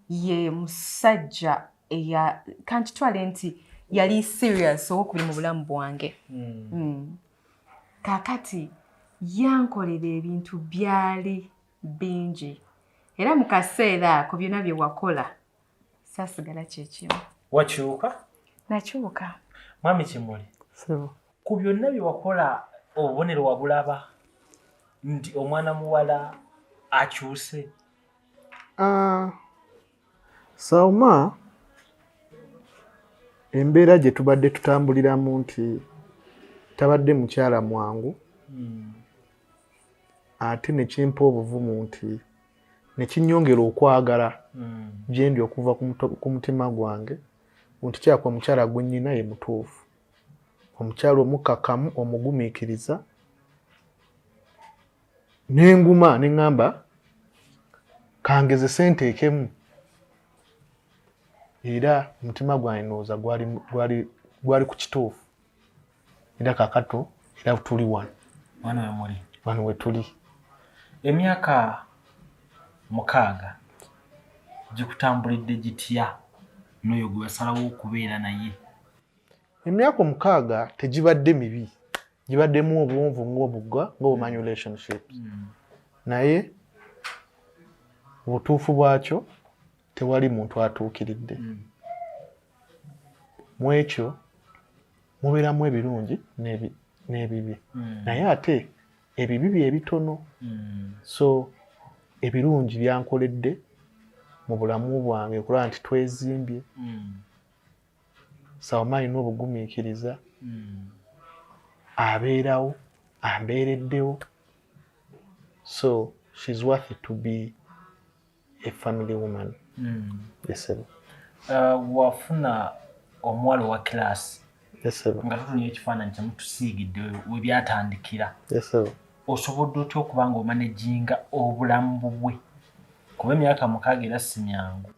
Speaker 1: ye musajja eya kankitwale nti yali serious owokubiri mu bulamu bwange. Kaakati yankolera ebintu byali bingi, era mu kaseera ako byonna bye wakola saasigala kyekimu.
Speaker 3: Wakyuka?
Speaker 1: Nakyuka.
Speaker 3: Mwami Kimuli,
Speaker 2: Ssebo.
Speaker 3: ku byonna bye wakola obubonero wabulaba nti omwana muwala akyuse?
Speaker 2: Ah, Salma, embeera gye tubadde tutambuliramu nti tabadde mukyala mwangu, ate ne kimpa obuvumu nti ne kinnyongera okwagala gye ndi okuva ku mutima gwange nti kyakwa mukyala gwe nnyina ye mutuufu, omukyala omukkakkamu, omugumiikiriza, nenguma ne ŋŋamba kangezese nteekemu, era omutima gwange ndowooza gwali ku kituufu, era kaakato era tuli wano.
Speaker 3: Wano we muli.
Speaker 2: Wano we tuli.
Speaker 3: Emyaka 6 gikutambulidde gitya n'oyo gwe wasalawo okubeera naye?
Speaker 2: Emyaka 6 tegibadde mibi, gibaddemu obuwonvu ng'obugwa ng'obumanyi relationships, naye obutuufu bwakyo tewali muntu atuukiridde. Mu ekyo mubeeramu ebirungi n'ebibi, naye ate Ebibi bye bitono. So ebirungi byankoledde mu bulamu bwange okulaba nti twezimbye. Salma alina obugumiikiriza, abeerawo, ambeereddewo, so she's worth to be a family woman. Yes, sir.
Speaker 3: Wafuna omuwala owa class.
Speaker 2: Yes, sir.
Speaker 3: Nga tutunya ekifaananyi kyemutusiigidde we byatandikira.
Speaker 2: Yes, sir.
Speaker 3: Osobodde otya okuba nga omanaginga obulamu bubwe, kuba emyaka 6 era si myangu?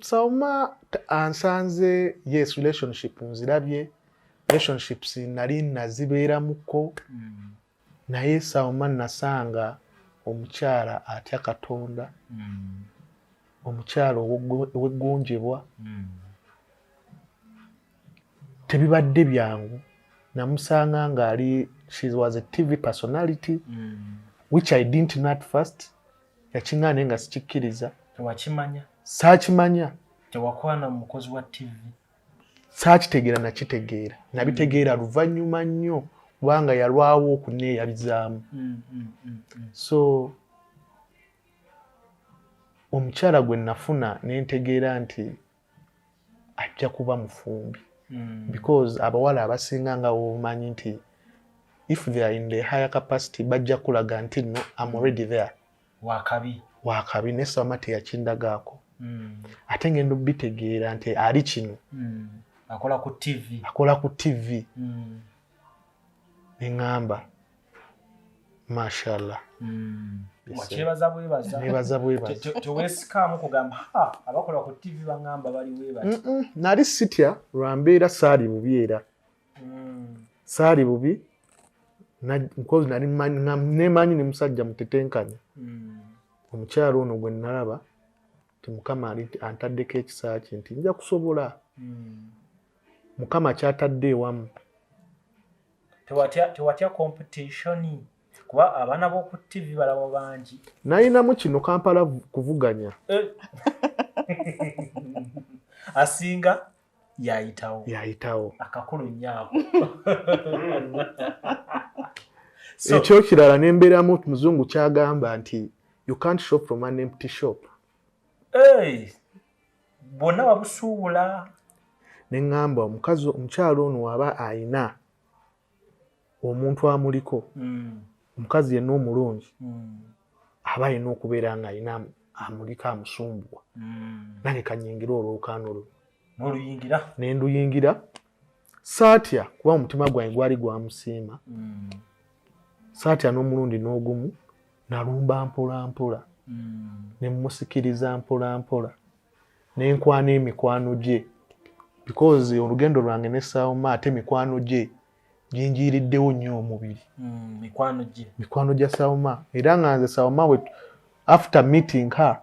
Speaker 2: Salma ansanze, yes, relationship nzirabye, relationships nali nazibeeramuko, naye Salma nasanga omukyala atya Katonda, omukyala ow'eggonjebwa. Tebibadde byangu. Namusanga ng'ali, she was a TV personality, which I didn't know at first. Yakiŋŋaana naye nga sikikkiriza.
Speaker 3: Tewakimanya?
Speaker 2: Saakimanya.
Speaker 3: Tewakwana mukozi wa TV?
Speaker 2: Saakitegeera, nakitegeera, nabitegeera luvannyuma nnyo, kubanga yalwawo okuneeyabizaamu. So omukyala gwe nafuna nentegeera nti ajja kuba mufumbi, because abawala abasinga nga womanyi nti if they are in the higher capacity bajja kulaga nti no, I'm already there.
Speaker 3: Wakabi.
Speaker 2: Wakabi, naye Salma teyakindagaako. Ate ngenda obitegeera nti ali kino.
Speaker 3: Akola ku TV.
Speaker 2: Akola ku TV. Neŋŋamba mashallah.
Speaker 3: Wakyebaza bwebaza?
Speaker 2: Nebaza bwebaza.
Speaker 3: Teweesikaamu kugamba, ha, abakola ku TV baŋŋamba bali webati?
Speaker 2: Nali sitya lwambeera, saali bubi, era saali bubi because nali nemanyi ne musajja mutetenkanya. Omukyala ono gwe nalaba ti Mukama antaddeko ekisa kye nti nja kusobola. Mukama kyatadde ewamu.
Speaker 3: Tewatya competition, kuba abaana b'oku TV balabo bangi?
Speaker 2: Nayinamu kino Kampala kuvuganya.
Speaker 3: Asinga yayitawo.
Speaker 2: Yayitawo.
Speaker 3: Akakulu nnyo.
Speaker 2: Ekyokirala nembeeramu muzungu kyagamba nti you can't shop from an empty shop.
Speaker 3: Bwonna wabusuubula.
Speaker 2: Neŋŋamba omukazi, omukyalo ono waba ayina omuntu amuliko, omukazi yenna omulungi aba alina okubeera nga alina amuliko amusumbuwa. Nange kanyingire olwokaano luno.
Speaker 3: N'oluyingira.
Speaker 2: Ne nduyingira, saatya kuba omutima gwange gwali gwamusiima. Saatya n'omulundi n'ogumu. Nalumba mpola mpola, ne musikiriza mpola mpola, nenkwana emikwano gye, because olugendo lwange ne Salma ate mikwano gye ginjiiriddewo nnyo omubiri.
Speaker 3: Mikwano gye?
Speaker 2: Mikwano gya Salma. Era nga nze Salma we after meeting her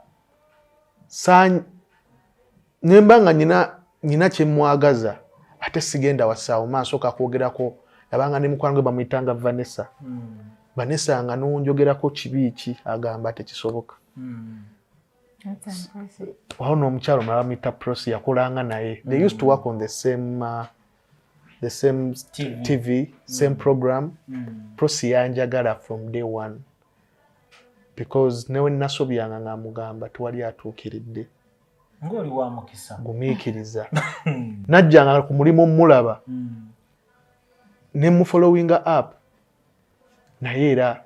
Speaker 2: nemba nga nyina kyemwagaza, ate sigenda wa Salma, nsooka kwogerako yabanga ne mukwano gwe bamuyitanga Vanessa. Vanessa nga nonjogerako kibi ki agamba tekisoboka. Wawo n'omukyalo omulala bamuyita Prosi, yakolanga naye. They used to work on the same
Speaker 3: TV.
Speaker 2: TV, same program. Prosi yanjagala from day one, because newe nasobyanga nga mugamba tewali atuukiridde.
Speaker 3: Ng'oli wa mukisa.
Speaker 2: Gumiikiriza. Najjanga ku mulimu mulaba ne mufollowinga up, naye era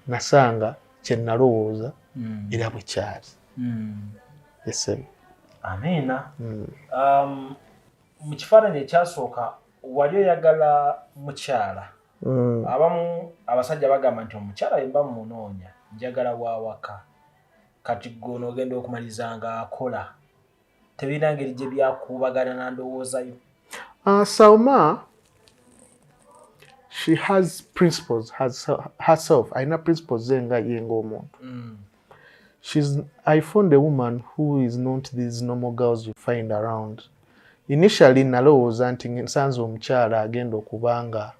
Speaker 2: nasanga kye nalowooza era bwe kyali. Esebe.
Speaker 3: Amiina. Mu kifaananyi ekyasooka wali oyagala mukyala. Abamu abasajja bagamba nti omukyala bwe mba munoonya njagala wawaka. Kati gwe onoogenda okumaliriza nga akola, tebirina ngeri gye byakuubagana na ndowoozayo?
Speaker 2: Salma, she has principles has herself. Alina principles ze nga ye ng'omuntu. I found a woman who is not these normal girls you find around. Initially nalowooza nti nsanze omukyala agenda okuba nga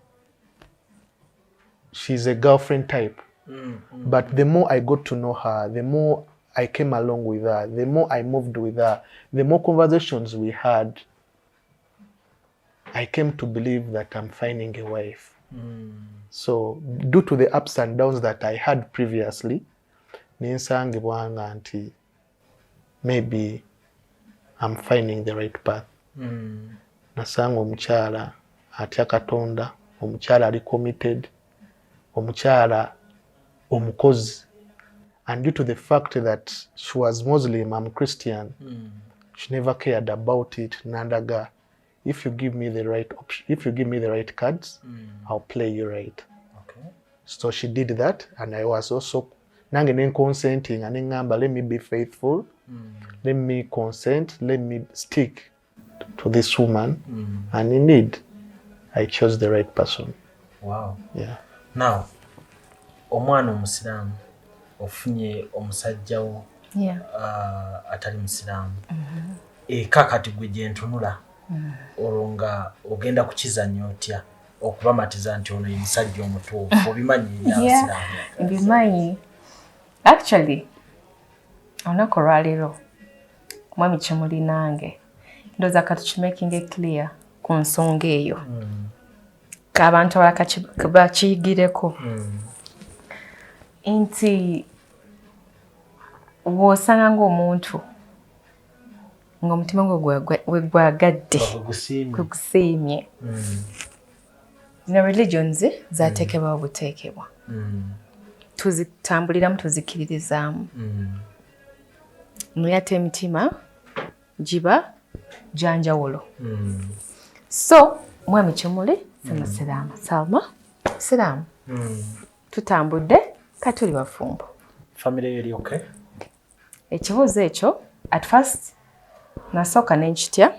Speaker 2: she's a girlfriend type. But the more I got to know her, the more I came along with her, the more I moved with her, the more conversations we had, I came to believe that I'm finding a wife. So due to the ups and downs that I had previously, nensangibwa nga nti maybe I'm finding the right path. Nasanga omukyala atya Katonda, omukyala ali committed, omukyala omukozi, and due to the fact that she was Muslim, I'm Christian, she never cared about it. Nandaga, if you give me the right option, if you give me the right cards, I'll play you right. So she did that, and I was also nange ne consenting and neŋŋamba, let me be faithful, let me consent, let me stick to this woman. And indeed I chose the right person. Yeah.
Speaker 3: Now omwana omusiraamu ofunye omusajja wo atali musiraamu eka, kati gwe gyentunula olwo nga ogenda kukizanya otya okubamatiza nti ono ye musajja omutuufu? Obimanyi ebyabasiraamu?
Speaker 1: Mbimanyi. Actually, olunaku olwaleero mwami Kimuli nange ndowooza katukimakinge clear ku nsonga eyo, k'abantu abalala bakiyigireko nti bw'osanga ng'omuntu ng'omutima gwe we gwagadde,
Speaker 3: gusiimye,
Speaker 1: gwe gusiimye, zino religions zateekebwawo buteekebwa, tuzitambuliramu, tuzikiririzaamu, naye ate emitima giba gyanjawulo. So mwami Kimuli si musiraamu, Salma musiraamu, tutambudde katuli bafumbo.
Speaker 3: Famire yo eri okay?
Speaker 1: Ekibuuzo ekyo at first nasooka nenkitya,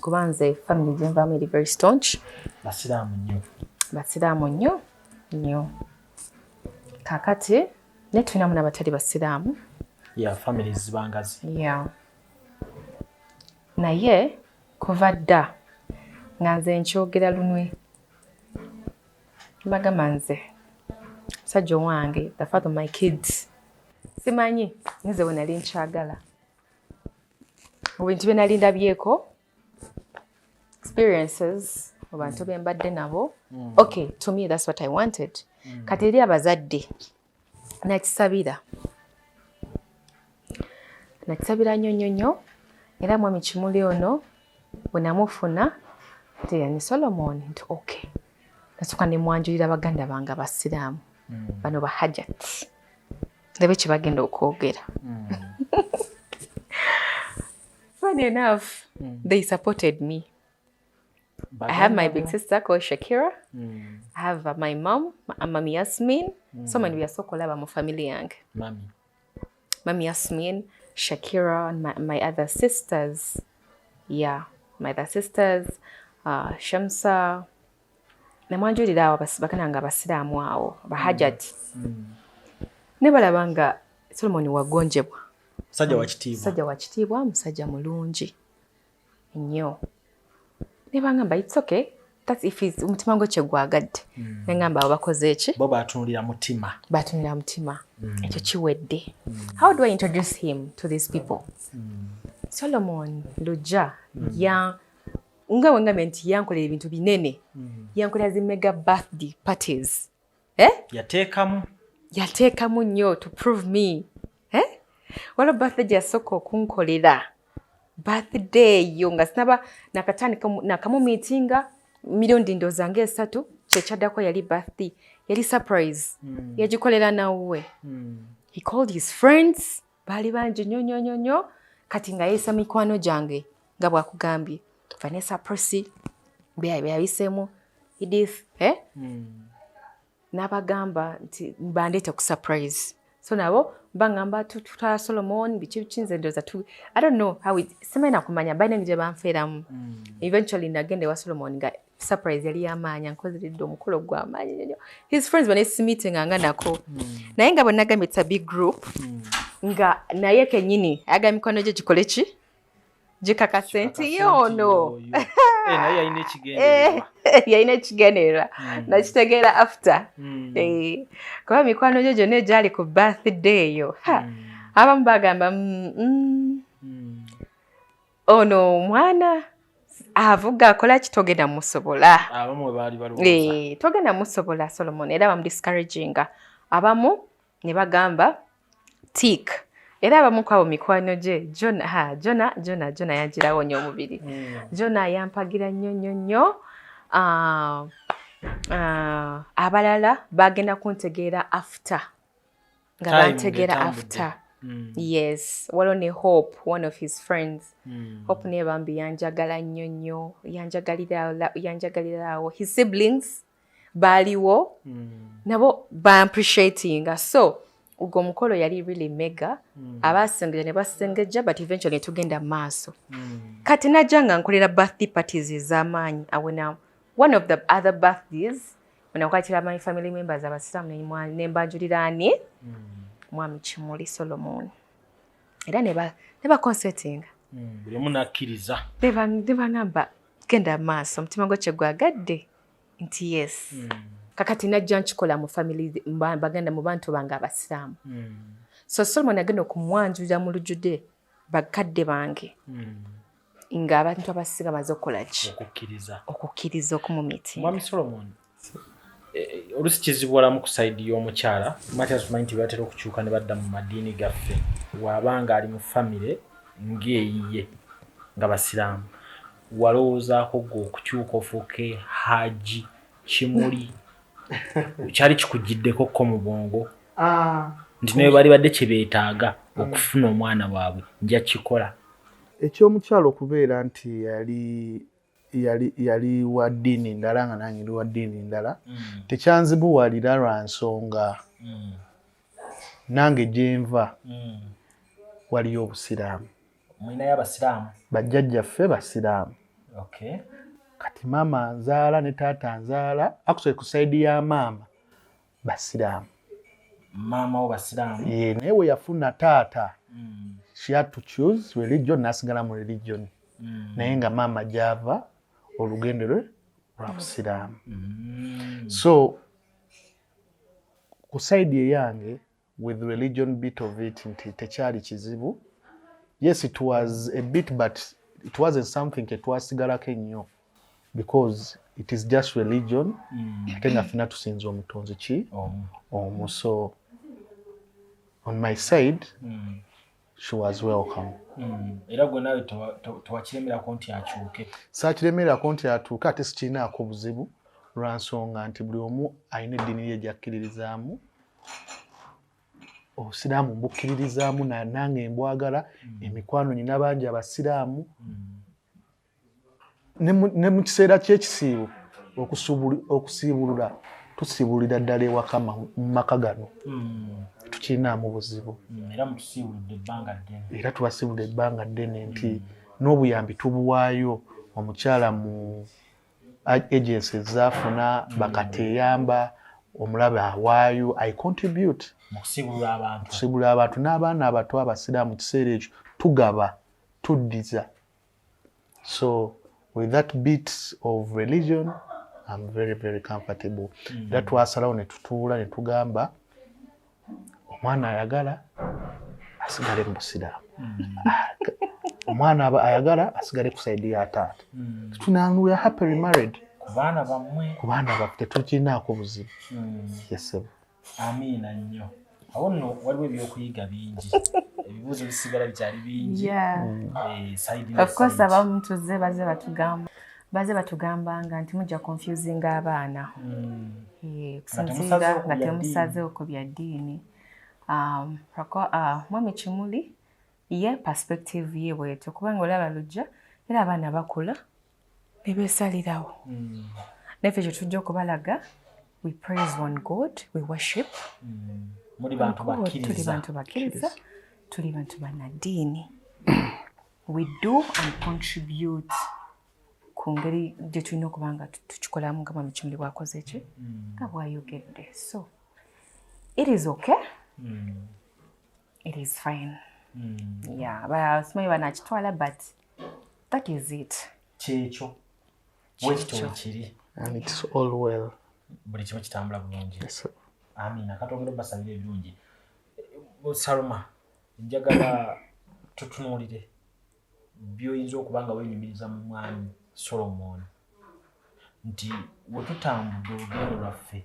Speaker 1: kuba nze family gyenvaamu eri very staunch.
Speaker 3: Basiraamu nnyo.
Speaker 1: Basiraamu nnyo nnyo. Kaakati naye tulinamu n'abatali basiraamu.
Speaker 3: Ya, family zibangazi.
Speaker 1: Yeah. Naye kuva dda nga nze nkyogera lunwe, mbagamba nze musajja owange, the father of my kids, simanyi nze we nali nkyagala mu bintu bye nali ndabyeko, experiences mu bantu be mbadde nabo. Okay, to me that's what I wanted. Kati eri abazadde nakisabira, nakisabira nnyo nnyo nnyo. Era mwami Kimuli ono bwe namufuna teyani Solomon nti okay, nasooka ne mwanjulira baganda bange abasiraamu bano ba Hajat, ndabe kye bagenda okwogera. Funny enough, they supported me. I have my big sister called Shakira. I have my mom, Mami Yasmin. So many yasooka olaba mu family yange.
Speaker 3: Mami.
Speaker 1: Mami Yasmin, Shakira, and my other sisters. Yeah, my other sisters, Shamsa. Namwanjulira awo baganda nga abasiraamu awo, bahajati. Ne balaba nga Solomon wagonjebwa.
Speaker 3: Musajja wa kitiibwa.
Speaker 1: Musajja wa kitiibwa, musajja mulungi nnyo. Ne bangamba it's okay. That's if it's omutima gwe kye gwagadde. Ne ngamba abo bakoze eki?
Speaker 3: Bo batunulira mutima.
Speaker 1: Batunulira mutima. Ekyo kiwedde. How do I introduce him to these people? Solomon Lujja ya nga wengambye nti yankolera ebintu binene. Yankolera zi mega birthday parties. Eh?
Speaker 3: Yateekamu.
Speaker 1: Yateekamu nnyo to prove me. Eh? Waliwo birthday gye yasooka okunkolera. Birthday eyo nga sinaba nakatandika nakamumiitinga mirundi ndowooza ng'esatu, kyekyaddako yali birthday, yali surprise, yagikolera nawuwe. He called his friends, baali bangi nnyo nnyo nnyo nnyo. Kati nga yeeyisa mikwano gyange nga bw'akugambye Vanessa, Prossy, byayiseemu Edith, eh? N'abagamba nti bandeete ku surprise. So nabo baŋŋamba tutwala Solomon biki biki. Nze ndowooza I don't know how it, simanyi nakumanya balina engeri gye banfeeramu. Eventually nagenda ewa Solomon nga surprise yali y'amaanyi, ankozeredde omukolo gw'amaanyi nnyo. His friends bane meeting nga nako, naye nga bwe nagambye it's a big group, nga naye kennyini ayagala mikwano gye gikole ki, gikakase nti yoono.
Speaker 3: Eh, naye yalina ekigendererwa.
Speaker 1: Yalina ekigendererwa, nakitegeera after. Eh, kuba mikwano gye gyonna egyali ku birthday eyo, ha, abamu bagamba, ono omwana Avuga akola ki, togenda musobola.
Speaker 3: Abamu we baali balowooza.
Speaker 1: Togenda musobola Solomon, era bamudiscouraginga. Abamu ne bagamba tik, era abamu kwabo mikwano gye, Jona, ha, Jona, Jona, Jona yagirawo nnyo omubiri. Jona yampagira nnyo nnyo nnyo. Abalala bagenda kuntegeera after nga
Speaker 3: Time
Speaker 1: bantegeera
Speaker 3: ng'etambudde.
Speaker 1: after. Yes, waliwo ne Hope, one of his friends. Hope naye bambi yanjagala nnyo nnyo, yanjagalira awo. His siblings baaliwo, nabo baappreciatinga. So ogwo omukolo yali really mega. Abasengejja ne basengejja, but eventually ne tugenda mu maaso. Kati najja nga nkolera birthday parties ez'amaanyi. Awo na one of the other birthdays wenakwatira my family members abasiraamu, ne mbanjulira ani, Mwami Kimuli Solomon, era ne baconsentinga.
Speaker 3: Buli omu nakkiriza.
Speaker 1: Ne bagamba genda maaso, omutima gwo kye gwagadde nti yes. Kakati najja nkikola mu family, baganda mu bantu bange abasiraamu. So Solomon agenda okumwanjulira mu lujjudde bakadde bange, ng'abantu abasinga baze okukola ki?
Speaker 3: Okukkiriza.
Speaker 1: Okukkiriza okumumitinga.
Speaker 3: Mwami Solomon, olusi kizibuwalamu ku side y'omukyala. Matya tumanyi nti batera okukyuka ne badda mu madiini gaffe. Waabanga ali mu famire ng'eyiye nga basiraamu, walowoozaako gwe okukyuka ofuuke Haji Kimuli? Kyali kikugiddeko ko mu bwongo nti naye bali badde kyebeetaaga okufuna omwana waabwe, nja kikola?
Speaker 2: Ekyomukyalo okubeera nti yali wa ddiini ndala nga nange ndi wa ddiini ndala, tekyanzibuwalira lwa nsonga nange gyenva waliyo obusiraamu.
Speaker 3: Mulinayo abasiraamu?
Speaker 2: Bajjajjaffe basiraamu. Kati maama nzaala ne taata nzaala, actually ku side ya maama basiraamu.
Speaker 3: Maama wo basiraamu?
Speaker 2: Ye, naye we yafuna taata, she had to choose religion, n'asigala mu religion, naye nga maama gyava olugendo lwe lwa busiraamu. So ku side eyange, with religion bit of it, nti tekyali kizibu. Yes, it was a bit, but it wasn't something tetwasigalako ennyo because it is just religion, ate nga ffena tusinza omutonzi ki?
Speaker 3: Omu.
Speaker 2: Omu. So on my side, she was welcome.
Speaker 3: Era gwe naawe tewakiremerako nti akyuke?
Speaker 2: Saakiremerako nti atuuke, ate sikirinaako buzibu lwa nsonga nti buli omu alina eddiini ye gyakkiririzaamu. Obusiraamu mbukkiririzaamu, nange mbwagala. Emikwano nyina bangi abasiraamu. Ne mu kiseera ky'ekisiibo, okusiibulula tusiibulira ddala ewaka mu maka gano, tukirinaamu buzibu.
Speaker 3: Era mutusiibuludde ebbanga ddene.
Speaker 2: Era tubasiibulira ebbanga ddene nti n'obuyambi tubuwaayo omukyala mu agency zaafuna bakateeyamba, omulabe awaayo, I contribute.
Speaker 3: Mu kusiibulula abantu.
Speaker 2: Kusiibula abantu n'abaana abato abasiraamu mu kiseera ekyo tugaba, tuddiza. So with that bit of religion, I'm very very comfortable. Era twasalawo ne tutuula ne tugamba omwana ayagala asigale mu busiraamu, omwana ayagala asigale ku side ya taata. We are happily married.
Speaker 3: Ku baana bammwe.
Speaker 2: Ku baana baffe, tetukirinaako buzibu. Yes, sir.
Speaker 3: Amiina nnyo. Awo nno waliwo ebyokuyiga bingi, ebibuuzo bisigala bikyali bingi. Side ne
Speaker 1: Of course.
Speaker 3: side.
Speaker 1: Abamu tuzze baze batugambanga nti mujja confusinga abaana.
Speaker 3: Nga
Speaker 1: Okusinziira
Speaker 3: temusazeeko
Speaker 1: nga
Speaker 3: bya
Speaker 1: temusazeeko bya ddiini. Mwami Kimuli ye perspective ye bwetyo, kubanga olaba lujja era abaana bakula ne beesalirawo. Naffe kye tujja okubalaga, we praise one God, we worship
Speaker 3: Muli bantu
Speaker 1: God, tuli
Speaker 3: bakkiriza.
Speaker 1: bantu bakkiriza, tuli bantu bannaddiini. We do and contribute ku ngeri gye tulina okuba nga tukikolamu nga Mwami Kimuli bw'akoze ki, nga bw'ayogedde. So it is okay, it is fine. Yeah, simanyi banakitwala, but that is it.
Speaker 3: Kyekyo, bwekityo wekiri.
Speaker 2: And it's all well.
Speaker 3: Buli kimu kitambula bulungi.
Speaker 2: Yes, sir.
Speaker 3: Amiina. Katongera obasabira ebirungi. Saloma, njagala tutunuulire byoyinza okuba nga wenyumiriza mu mwami. Solomon nti wetutambudde olugendo lwaffe,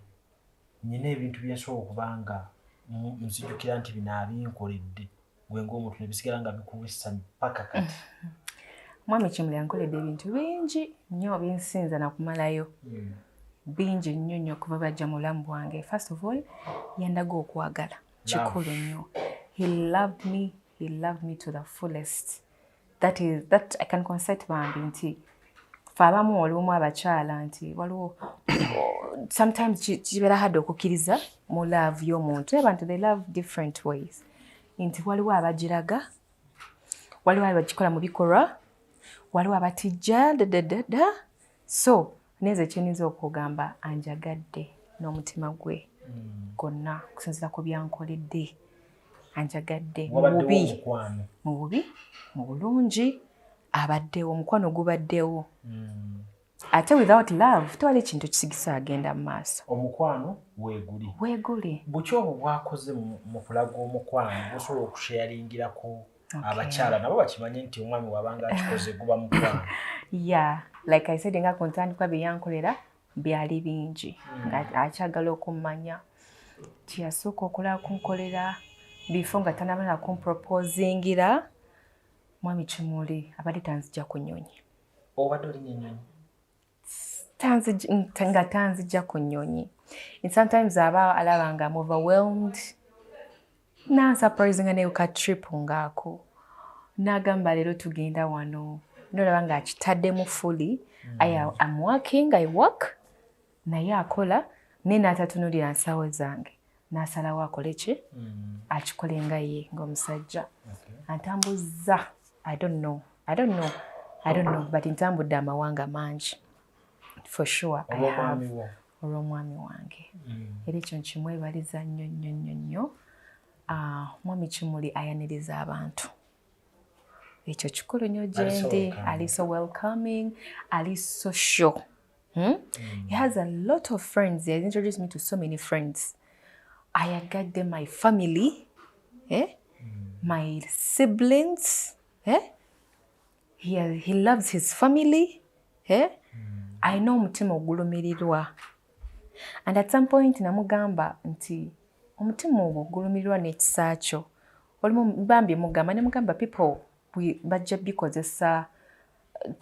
Speaker 3: nyina ebintu byensobola okuba nga nzijukira nti bino abinkoledde, gwe ng'omuntu ne bisigala nga bikuwa essanyu paka kati?
Speaker 1: Mwami Kimuli ankoledde ebintu bingi nnyo byensinza nakumalayo, bingi nnyo nnyo okuva bajja mu bulamu bwange. First of all, yandaga okwagala, kikulu nnyo. He loved me, he loved me to the fullest. That is that I can consent bambi nti fe abamu olumu abakyala nti waliwo sometimes kibeera hard okukkiriza mu love y'omuntu. Abantu, they love different ways, nti waliwo abagiraga, waliwo abagikola mu bikolwa, waliwo abatijja dadadada. So nenze kyenyinza okugamba, anjagadde n'omutima gwe gwonna okusinziira ku byankoledde. Anjagadde mu
Speaker 3: Wabaddewo
Speaker 1: bubi,
Speaker 3: omukwano.
Speaker 1: Mu bubi, mu bulungi, abaddewo, omukwano gubaddewo. Ate without love tewali kintu kisigisa agenda mu maaso.
Speaker 3: Omukwano weeguli.
Speaker 1: Weeguli.
Speaker 3: Buki obwo bwakoze mu kulaga omukwano busobola okusharingirako abakyala nabo bakimanye nti omwami wabanga akikoze guba mukwano?
Speaker 1: Yeah, like I said nga ku ntandikwa, bye yankolera byali bingi nga akyagala okummanya. Kyeyasooka okola kunkolera before nga tanamala kumproposingira, mwami Kimuli abadde tanzija ku nnyonyi.
Speaker 3: Obadde olinya ennyonyi?
Speaker 1: Nga tanzija ku nnyonyi. And sometimes aba alaba nga I'm overwhelmed, nansurprisinga ne ka trip ngaako, n'agamba leero tugenda wano, nolaba ng'akitaddemu fully. I am working, I work, naye akola, naye n'atatunulira nsawo zange, n'asalawo akole ki, akikole nga ye ng'omusajja antambuza. I don't know, I don't know, I don't know, but ntambudde amawanga mangi for sure I have.
Speaker 3: Olw'omwami wo.
Speaker 1: Olw'omwami wange, era ekyo nkimwebaliza nnyo nnyo nnyo nnyo. Ah, mwami Kimuli ayaniriza abantu, ekyo kikulu nnyo
Speaker 3: Ali so
Speaker 1: gyendi.
Speaker 3: welcoming.
Speaker 1: Ali so welcoming, ali social, He has a lot of friends. He has introduced me to so many friends. Ayagadde my family, eh? My siblings, eh? He loves his family, eh? Alina omutima ogulumirirwa, and at some point namugamba nti omutima ogwo ogulumirirwa n'ekisa kyo olimu bambi, mugamba ne mugamba people bajja bikozesa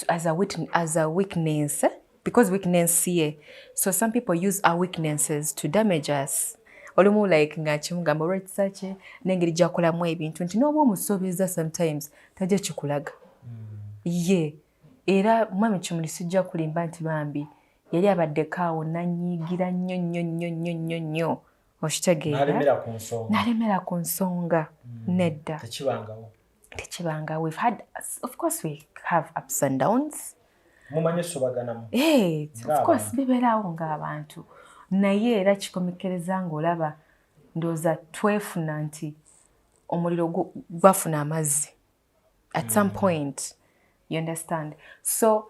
Speaker 1: as a weakness, eh? Because weakness ye, so some people use our weaknesses to damage us. Olumu like nga kimugamba olwekisa kye n'engeri gyakolamu ebintu nti n'oba omusobeza sometimes tajja kikulaga ye. Era mwami Kimuli sijja kulimba nti bambi yali abaddeko awo nanyiigira nnyo nnyo nnyo nnyo nnyo nnyo, okitegeera?
Speaker 3: N'alemera ku nsonga.
Speaker 1: N'alemera ku nsonga, nedda.
Speaker 3: Tekibangawo.
Speaker 1: Tekibanga. We've had, of course we have ups and downs.
Speaker 3: Mumanyi osobaganamu.
Speaker 1: Hey, of
Speaker 3: Ng'abantu.
Speaker 1: course bibeerawo ng'abantu, naye era kikomekkereza ng'olaba ndowooza twefuna nti omuliro gwafuna amazzi at some point, you understand? So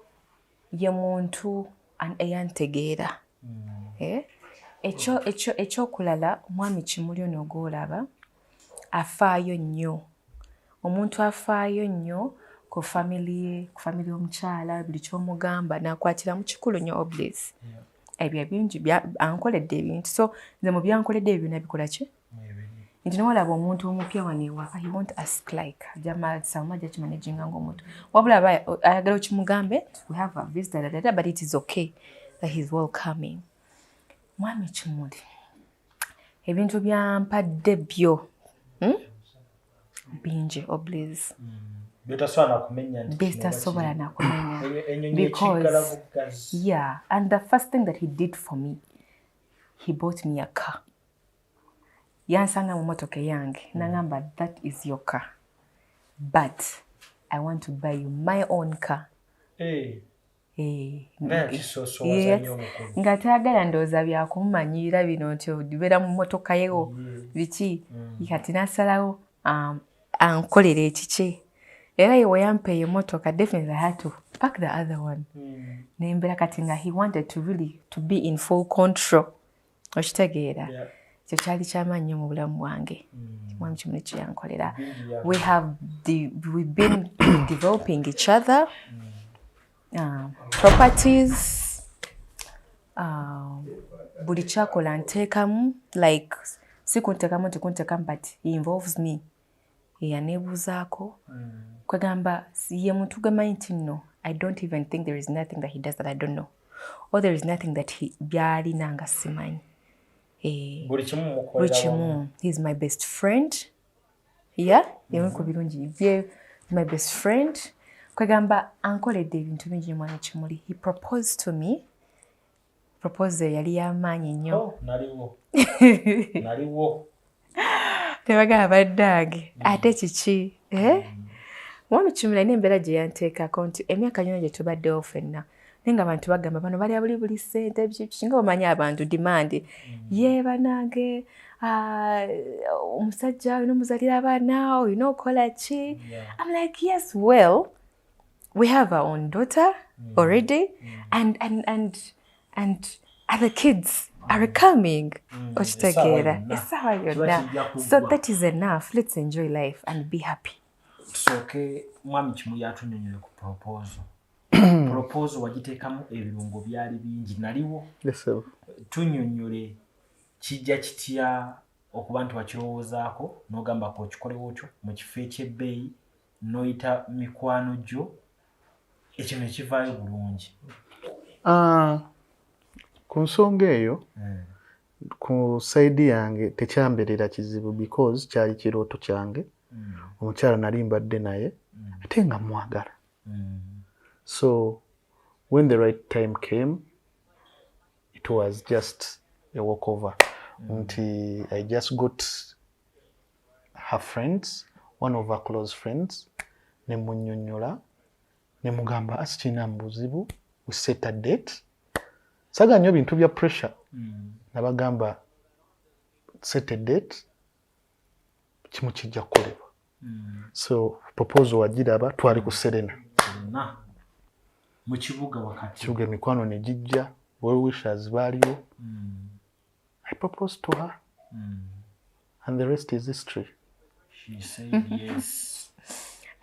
Speaker 1: ye muntu eyantegeera. Eh? Ekyo ekyokulala, omwami Kimuli ono gw'olaba afaayo nnyo, omuntu afaayo nnyo ku family ye, ku family y'omukyala. Buli ky'omugamba n'akwatiramu, kikulu nnyo. Obvious ebyo ebingi ankoledde ebintu. So nze mu byankoledde ebyo byonna bikola ki nti newalaba omuntu omupya wano ewaka, he won't ask like jamasama ajja kimanaginga ng'omuntu, wabula aba ayagala okimugambe, we have a visitor, da, da, da, but it is okay that he's welcoming. Mwami Kimuli ebintu byampadde byo, Bingi, oblis.
Speaker 3: Byotasobola nakumenya nti kino oba
Speaker 1: Bitasobola
Speaker 3: kiri.
Speaker 1: nakumenya.
Speaker 3: Ennyonyi
Speaker 1: Because
Speaker 3: ekiggala buggazi.
Speaker 1: Yeah, and the first thing that he did for me, he bought me a car. Yansanga mu motoka eyange, nangamba, "That is your car, but I want to buy you my own car."
Speaker 3: Eh,
Speaker 1: Eh,
Speaker 3: naye akisoosowaza
Speaker 1: yes.
Speaker 3: nnyo omukulu.
Speaker 1: Nga tayagala ndowooza byakumumanyira bino nti obeera mu motoka yewo biki. Kati nasalawo ankolera ekiki, era ye weyampa eyo motoka, definitely I had to pack the other one. Nembeera kati nga he wanted to really to be in full control, okitegeera?
Speaker 3: Yeah.
Speaker 1: Ekyo kyali kyamaanyi nnyo mu bulamu bwange, mwami Kimuli kyeyankolera.
Speaker 3: Bingi
Speaker 1: We've been developing each other. Properties, buli kyakola nteekamu, like si kunteekamu nti kunteekamu, but he involves me, yaneebuuzaako. Kwegamba ye muntu gwemanyi nti nno I don't even think there is nothing that he does that I don't know, or there is nothing that he byalina nga simanyi.
Speaker 4: Buli kimu
Speaker 1: Buli
Speaker 4: mukolera wamu.
Speaker 1: kimu. He is my best friend. Yeah, yemu ku birungi bye, my best friend. Kwegamba ankoledde ebintu bingi. Mwami Kimuli, he proposed to me. Proposal yali yamaanyi nnyo.
Speaker 4: Oh, naliwo, naliwo.
Speaker 1: Tebagamba baddange ate kiki, eh? Mwami Kimuli alina embeera gye yanteekako nti emyaka gyona gye tubaddewo ffenna, naye nga abantu bagamba bano balya buli ssente, biki biki, nga omanyi abantu demand ye banange, ah, omusajja olina omuzalira abaana, olina okukola ki. I'm like, yes, well, we have our own daughter already, and other kids are coming. Okitegeera?
Speaker 4: Essaawa yonna.
Speaker 1: Essaawa
Speaker 4: Kiba
Speaker 1: yonna.
Speaker 4: kijja
Speaker 1: So
Speaker 4: kuggwa.
Speaker 1: that is enough. Let's enjoy life and be happy.
Speaker 4: Tusooke mwami Kimuli atunyonyole ku proposal. Proposal wagiteekamu ebirungo byali bingi, naliwo.
Speaker 2: Yes, sir.
Speaker 4: Tunyonyole, kijja kitya okuba nti wakirowoozaako n'ogamba ko okikolewo otyo mu kifo ekyebbeeyi, n'oyita mikwano gyo, ekyo ne kivaayo bulungi?
Speaker 2: Ah, ku nsonga eyo, ku side yange tekyambeerera kizibu because kyali kirooto kyange. Omukyala nali mbadde naye ate nga mwagala, so when the right time came, it was just a walkover nti I just got her friends, one of her close friends, ne munnyonnyola ne mugamba asikirina mu buzibu, we set a date. Saagala nnyo bintu bya pressure. Nabagamba set a date, kimu kijja kukolebwa. So proposal wagiraba, twali ku Serena.
Speaker 4: Na mu kibuga wakati.
Speaker 2: Kibuga, emikwano ne gijja, well wishers baaliwo. I proposed to her and the rest is history.
Speaker 4: She said yes.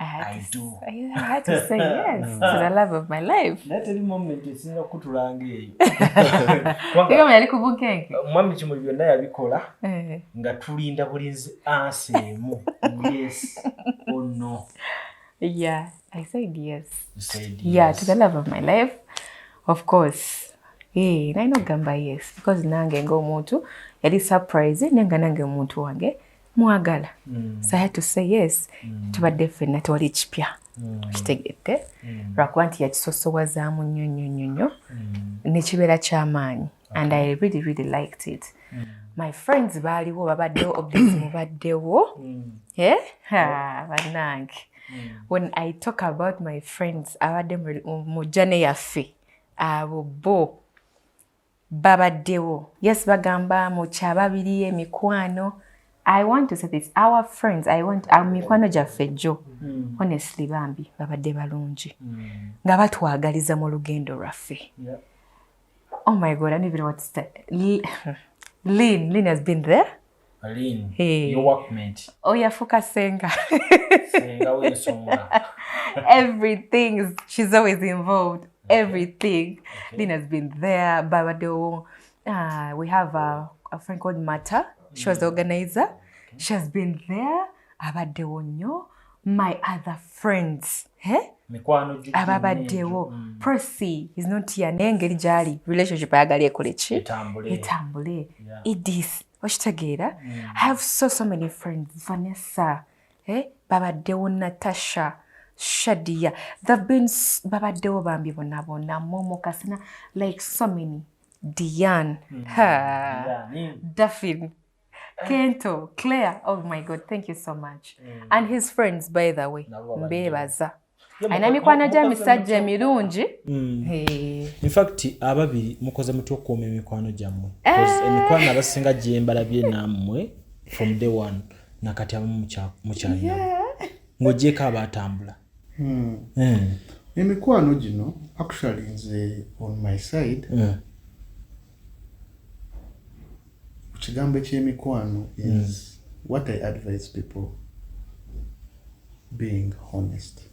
Speaker 1: I had
Speaker 4: I
Speaker 1: to,
Speaker 4: do.
Speaker 1: I had to say yes to the love of my life.
Speaker 4: Naye teri moment esinga kutulanga eyo.
Speaker 1: Igamba yali ku bunkenke.
Speaker 4: Mwami Kimuli byonna yabikola
Speaker 1: Eh.
Speaker 4: nga tulinda bulinzi answer emu, yes or no.
Speaker 1: Yeah, I said yes.
Speaker 4: You said
Speaker 1: Yeah,
Speaker 4: yes.
Speaker 1: to the love of my life, of course. Eh, nalina okugamba yes because nange ng'omuntu yali surprise, naye nga nange omuntu wange mwagala. So I had to say yes. Tubadde ffenna, tewali kipya. Kitegedde? Lwakuba nti yakisosowazaamu nnyo nnyo nnyo nnyo ne kibeera kyamaanyi, and I really really liked it. My friends baaliwo, babaddewo, obviously mubaddewo. Eh? Ha, bannange. When I talk about my friends abadde mu journey yaffe, abo bo babaddewo. Yes, bagamba mu kyababiri emikwano. I want to say this, our friends, I want our mikwano gyaffe jjo. Honestly, bambi babadde balungi. Nga batwagaliza mu lugendo lwaffe. Oh my God, I don't even know what to say. Lynn has been there.
Speaker 4: Lynn,
Speaker 1: Hey.
Speaker 4: your workmate.
Speaker 1: Oh, yafuuka senga.
Speaker 4: Senga w'ensonga.
Speaker 1: Everything, she's always involved. Everything. Lynn has been there. Babado. We have a friend called Mata. She was the organizer. She has been there. Abaddewo nnyo. My other friends. Eh?
Speaker 4: Mikwano gyo gyonna
Speaker 1: Ababaddewo.
Speaker 4: egyo.
Speaker 1: Procy is not here, naye engeri gyali relationship ayagala ekole ki?
Speaker 4: Etambule.
Speaker 1: Etambule.
Speaker 4: Yeah.
Speaker 1: Edith, okitegeera? I have so so many friends. Vanessa, eh? Babaddewo. Natasha, Shadia, they've been babaddewo bambi bonna bonna. Momo Kasina, like so many. Diane, ha.
Speaker 4: Diane.
Speaker 1: Daphne, Kento, Claire. Oh my God, thank you so much. And his friends, by the way,
Speaker 4: Nabo babaddewo.
Speaker 1: mbeebaza.
Speaker 4: Yeah,
Speaker 1: Alina mikwano gya
Speaker 4: mukoze
Speaker 1: misajja
Speaker 4: mutya?
Speaker 1: emirungi. Eh.
Speaker 3: In fact, ababiri mukoze mutya okukuuma emikwano gyammwe? 'Cause emikwano abasinga gye mbalabye nammwe from day one nakati abamu mukyalinamu, ng'ogyeko abaatambula.
Speaker 2: Emikwano gino, actually nze on my side, ku kigambo eky'emikwano is what I advise people: being honest.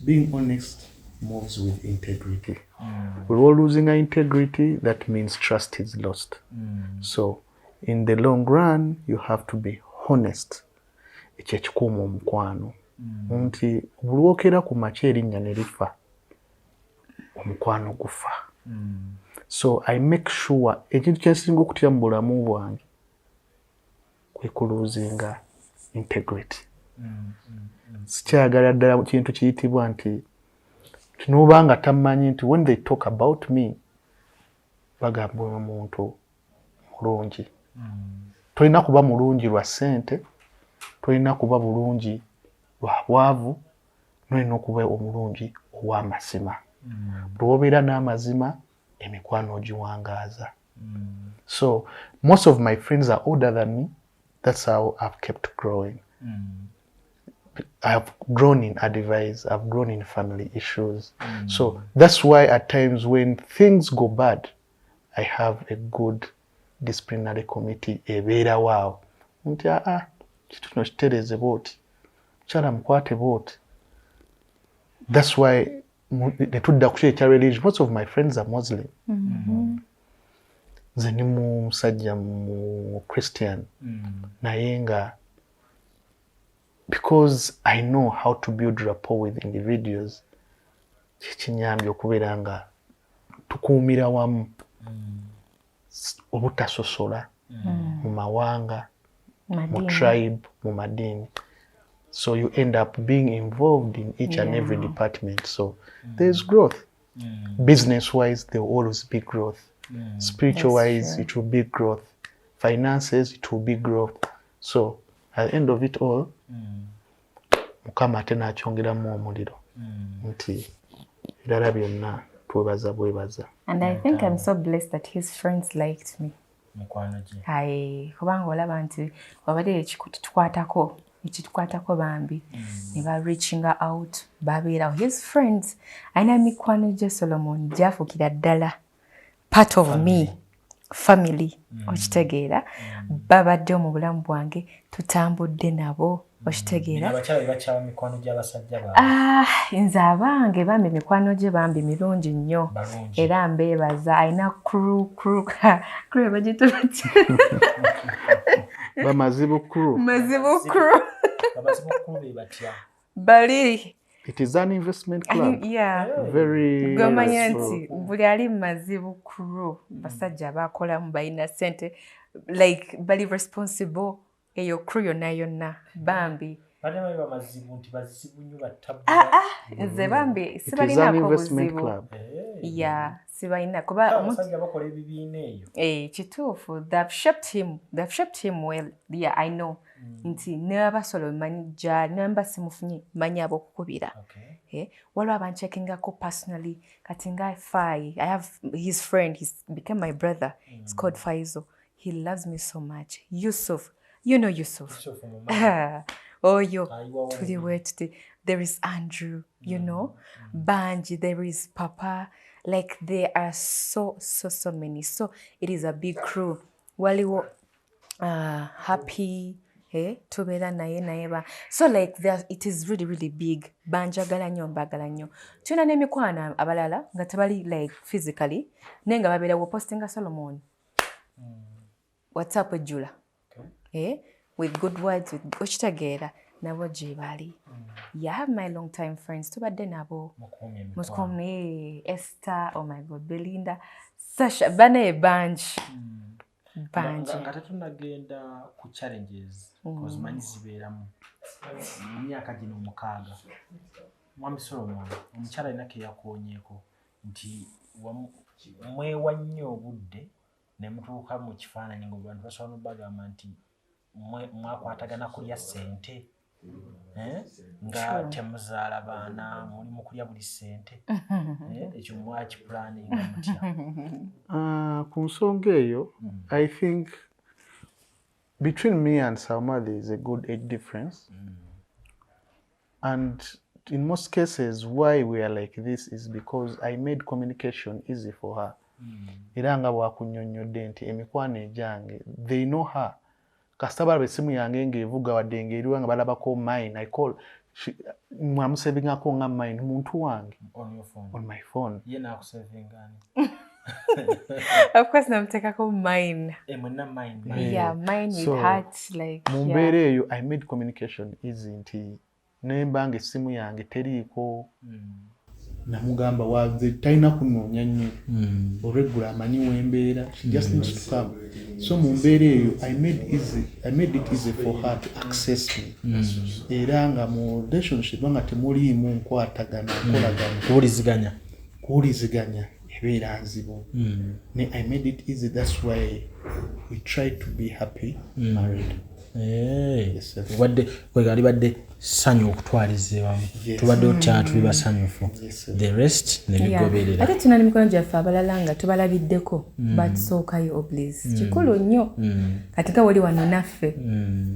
Speaker 2: Being honest moves with integrity. We're all losing our integrity, that means trust is lost. So in the long run, you have to be honest. Ekyo ekikuuma omukwano nti buli lwokera ku makya erinnya ne lifa, omukwano gufa. So I make sure ekintu kyensinga okutya mu bulamu bwange kwe kulosinga integrity. Sikyagala ddala kintu kiyitibwa nti kinoba nga tamanyi nti when they talk about me bagamba oyo muntu mulungi. Tolina kuba mulungi lwa ssente, tolina kuba bulungi lwa bwavu, nolina okuba omulungi ow'amazima. Bw'obeera n'amazima, emikwano ogiwangaaza. So most of my friends are older than me. That's how I've kept growing. I've grown in advice, I've grown in family issues. So that's why at times when things go bad, I have a good disciplinary committee ebeerawo awo nti aa, kintu kino kitereeze bwoti, mukyala mukwate bwoti. That's why ne tudda ku kyo ekya religion. Most of my friends are Muslim. Nze ndi musajja mu Christian, naye nga because I know how to build rapport with individuals, kikinyambye okubeera nga tukuumira wamu obutasosola mu mawanga, mu
Speaker 1: Madiini.
Speaker 2: tribe, mu madiini. So you end up being involved in each and every department, so there's growth. Business wise, there will always be growth. Spiritual
Speaker 1: That's
Speaker 2: wise,
Speaker 1: true.
Speaker 2: it will be growth. Finances, it will be growth. So at the end of it all, Mukama ate n'akyongeramu omuliro nti ebirala byonna twebaza bwebaza.
Speaker 1: And I think I'm so blessed that his friends liked me.
Speaker 3: Mukwano gye.
Speaker 1: Aye, kubanga olaba nti wabadde ekitukwatako ekitukwatako bambi ne ba reaching out, babeerawo. His friends, alina mikwano gye Solomon gyafuukira ddala part of me, family, okitegeera? Babaddewo mu bulamu bwange, tutambudde nabo, okitegeera?
Speaker 3: Abakyala be bakyawa mikwano gy'abasajja baabwe.
Speaker 1: Ah, nze abange bambi mikwano gye bambi mirungi nnyo.
Speaker 3: Balungi.
Speaker 1: Era mbeebaza. Alina crew, crew, crew bagiyita batya?
Speaker 2: Bamazibu crew.
Speaker 1: Mazibu crew.
Speaker 3: Abazibu kulu be batya?
Speaker 1: Bali
Speaker 2: It is an investment club.
Speaker 1: Yeah.
Speaker 2: Very
Speaker 1: Gomanya nti buli ali mu Mazibu crew basajja bakolamu, balina sente, like bali responsible. Eyo crew yonna yonna bambi.
Speaker 3: Bate babe bamazibu nti bazibu nnyo, batabula.
Speaker 1: Ah, ah, nze bambi
Speaker 2: It is an
Speaker 1: sibalinaako
Speaker 2: investment
Speaker 1: buzibu.
Speaker 2: club.
Speaker 1: Yeah, sibalina kuba
Speaker 3: abasajja bakola ebibiina eyo.
Speaker 1: Eh, kituufu, they've shaped him, they've shaped him well. Yeah, I know nti nebasola manyi gyali, nemba simufunye manyi ab'okukubira. Eh, waliwo abancheckingako personally. Kati nga Fai, I have his friend, he's became my brother. He's called Faizo. He loves me so much. Yusuf, you know Yusuf.
Speaker 3: Yusufu mumanyi.
Speaker 1: Oyo
Speaker 3: Ayiwawo.
Speaker 1: tuli wetuti. There is Andrew, you know, banji. There is Papa. Like there are so so so many, so it is a big crew. Waliwo Happy, eh, tubeera naye naye ba, so like there, it is really really big. Banjagala nnyo, mbagala nnyo. Tulina n'emikwano abalala nga tebali like physically, naye nga babeera wopostinga Solomon, WhatsApp ejjula, eh, with good words, with okitegeera, nabo gye bali. Yeah, I have my long time friends, tubadde nabo.
Speaker 3: Mukuumye emikwano.
Speaker 1: Mutukuumye. Esther, oh my God, Belinda, Sasha, banaye bangi bangi.
Speaker 3: Nga tetunagenda ku challenges, ozimanyi zibeeramu mu myaka gino 6, Mwami Solomon, omukyala alina keyakoonyeeko nti mwewa nnyo obudde ne mutuuka mu kifaananyi nga abantu basobola nobagamba nti mwakwatagana kulya ssente, eh? Nga temuzaala baana, muli mu kulya buli ssente. Eh, ekyo mwakipulaninga mutya?
Speaker 2: Ku nsonga eyo, I think between me and Salma there is a good age difference, and in most cases why we are like this is because I made communication easy for her. Era nga bwakunnyonnyodde nti emikwano egyange, they know her. Kasita balaba essimu yange ng'evuga, wadde ng'eriwa, nga balabako mine, I call she, Mwamusavingako nga mine, muntu wange.
Speaker 3: On your phone.
Speaker 2: On my phone.
Speaker 3: Ye nakusavinga ani?
Speaker 1: Of course namuteekako mine.
Speaker 3: Eh, mwenna mine, mine.
Speaker 1: Yeah, mine with
Speaker 2: So,
Speaker 1: heart, like,
Speaker 2: mu
Speaker 1: yeah.
Speaker 2: mbeera eyo I made communication easy, nti nemba nga essimu yange teriiko, namugamba waze talina kunoonya nnyo olweggulo, amanyi wembeera, she just needs to come. So mu mbeera eyo I made it easy for her to access me. Era nga mu relationship nga temuliimu nkwatagana, nkolagana,
Speaker 3: kuwuliziganya,
Speaker 2: kuwuliziganya ebeera nzibu. Ne I made it easy, that's why we try to be happy married.
Speaker 3: Eh,
Speaker 2: Yes, sir.
Speaker 3: obadde kwega libadde ssanyu okutwaliza ewamu.
Speaker 2: Yes.
Speaker 3: Tubadde otya, tuli basanyufu.
Speaker 2: Yes, sir.
Speaker 3: The rest
Speaker 1: Yeah.
Speaker 3: nebigoberera.
Speaker 1: Ate tulina nemikono gyaffe abalala nga tubalabiddeko, batusookayo. Oblis kikulu nnyo. Kati nga woli wano naffe,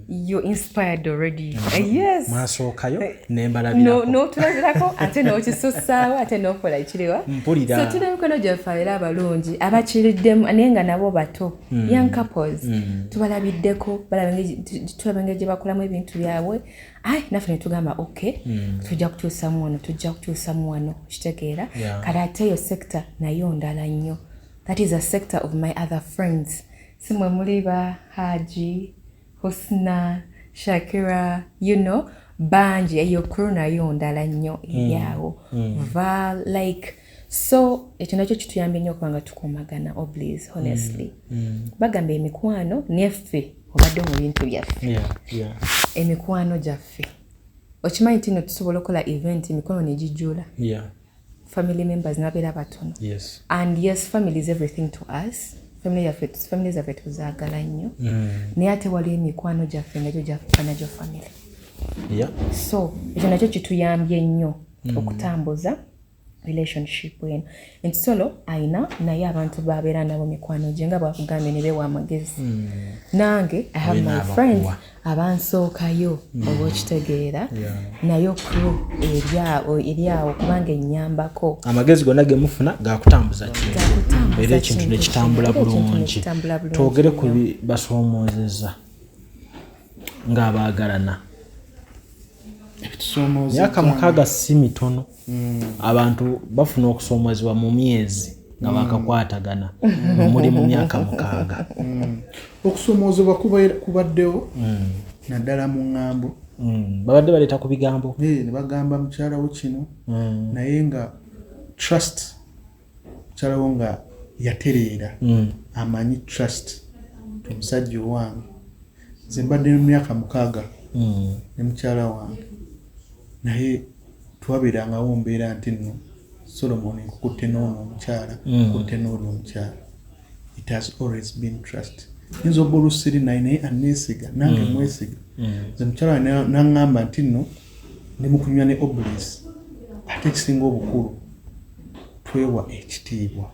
Speaker 1: you inspired already. Yes.
Speaker 3: Mwasookayo
Speaker 1: No-
Speaker 3: nembalabirako.
Speaker 1: N'otulabirako ate n'okisusaawo ate n'okola ekiriwa.
Speaker 3: Mpulira.
Speaker 1: So tulina emikono gyaffe era abalungi abakiriddemu naye nga nabo bato, young couples, tubalabiddeko, tulaba engeri gye bakolamu ebintu byabwe. Ai, naffe ne tugamba, ok, tujja kukyusamu wano, tujja kukyusamu wano, kitegeera?
Speaker 3: Yeah.
Speaker 1: Kale ate eyo sector nayo ndala nnyo. That is a sector of my other friends, si mwe muli ba Haji, Husna, Shakira, bangi. Eyo crew nayo ndala nnyo eryawo va like. So ekyo nakyo kituyambye nnyo okuba nga tukuumagana. Oblis, honestly, bagamba emikwano neffe obadde mu bintu byaffe. Emikwano gyaffe, okimanyi nti no tusobola okukola event, emikono negijjula, family members nabeera batono. And yes, family is everything to us. Family yaffe, family zaffe tuzaagala nnyo, naye ate waliwo emikwano gyaffe nga gyo gyafuuka nagyo family. So ekyo nakyo kituyambye nnyo okutambuza relationship eno. Nti Solo ayina naye abantu babeera nabo mikwano gye, nga bwakugambye ne beewa amagezi. Nange I have
Speaker 3: Abe
Speaker 1: my
Speaker 3: n'abakuwa.
Speaker 1: friends abansookayo, oba okitegeera? Nayo crew eri awo, eri awo kubanga ennyambako.
Speaker 3: Amagezi gonna gemufuna gakutambuza kintu.
Speaker 1: Gakutambuza
Speaker 3: Era ekintu
Speaker 1: kintu
Speaker 3: nekitambula
Speaker 1: kimu. Era ekintu
Speaker 3: bulungi.
Speaker 1: nekitambula bulungi
Speaker 3: Twogere ku
Speaker 1: nnyo.
Speaker 3: bibasoomoozeza ng'abaagalana.
Speaker 2: Ebitusoomooza?
Speaker 3: Myaka 6 si mitono. Abantu bafuna okusoomoozebwa mu myezi nga bakakwatagana, muli mu myaka 6.
Speaker 2: Okusoomoozebwa kubaddewo naddala mu ŋŋambo.
Speaker 3: Babadde baleeta ku bigambo.
Speaker 2: Eh, ne bagamba mukyalawo kino, naye nga trust, mukyalawo nga yatereera, amanyi trust ti omusajja owange. Nze mbadde mu myaka 6 ne mukyala wange, naye twabeerangawo mbeera nti nno Solomon nkukutte n'ono omukyala, nkukutte n'oli omukyala. It has always been trust. Yinza obba olusiri naye, naye aneesiga, nange mwesiga. Nze mukyala wange naŋŋamba nti nno ndi mu kunywa ne Oblis. Ate ekisinga obukulu, twewa ekitiibwa.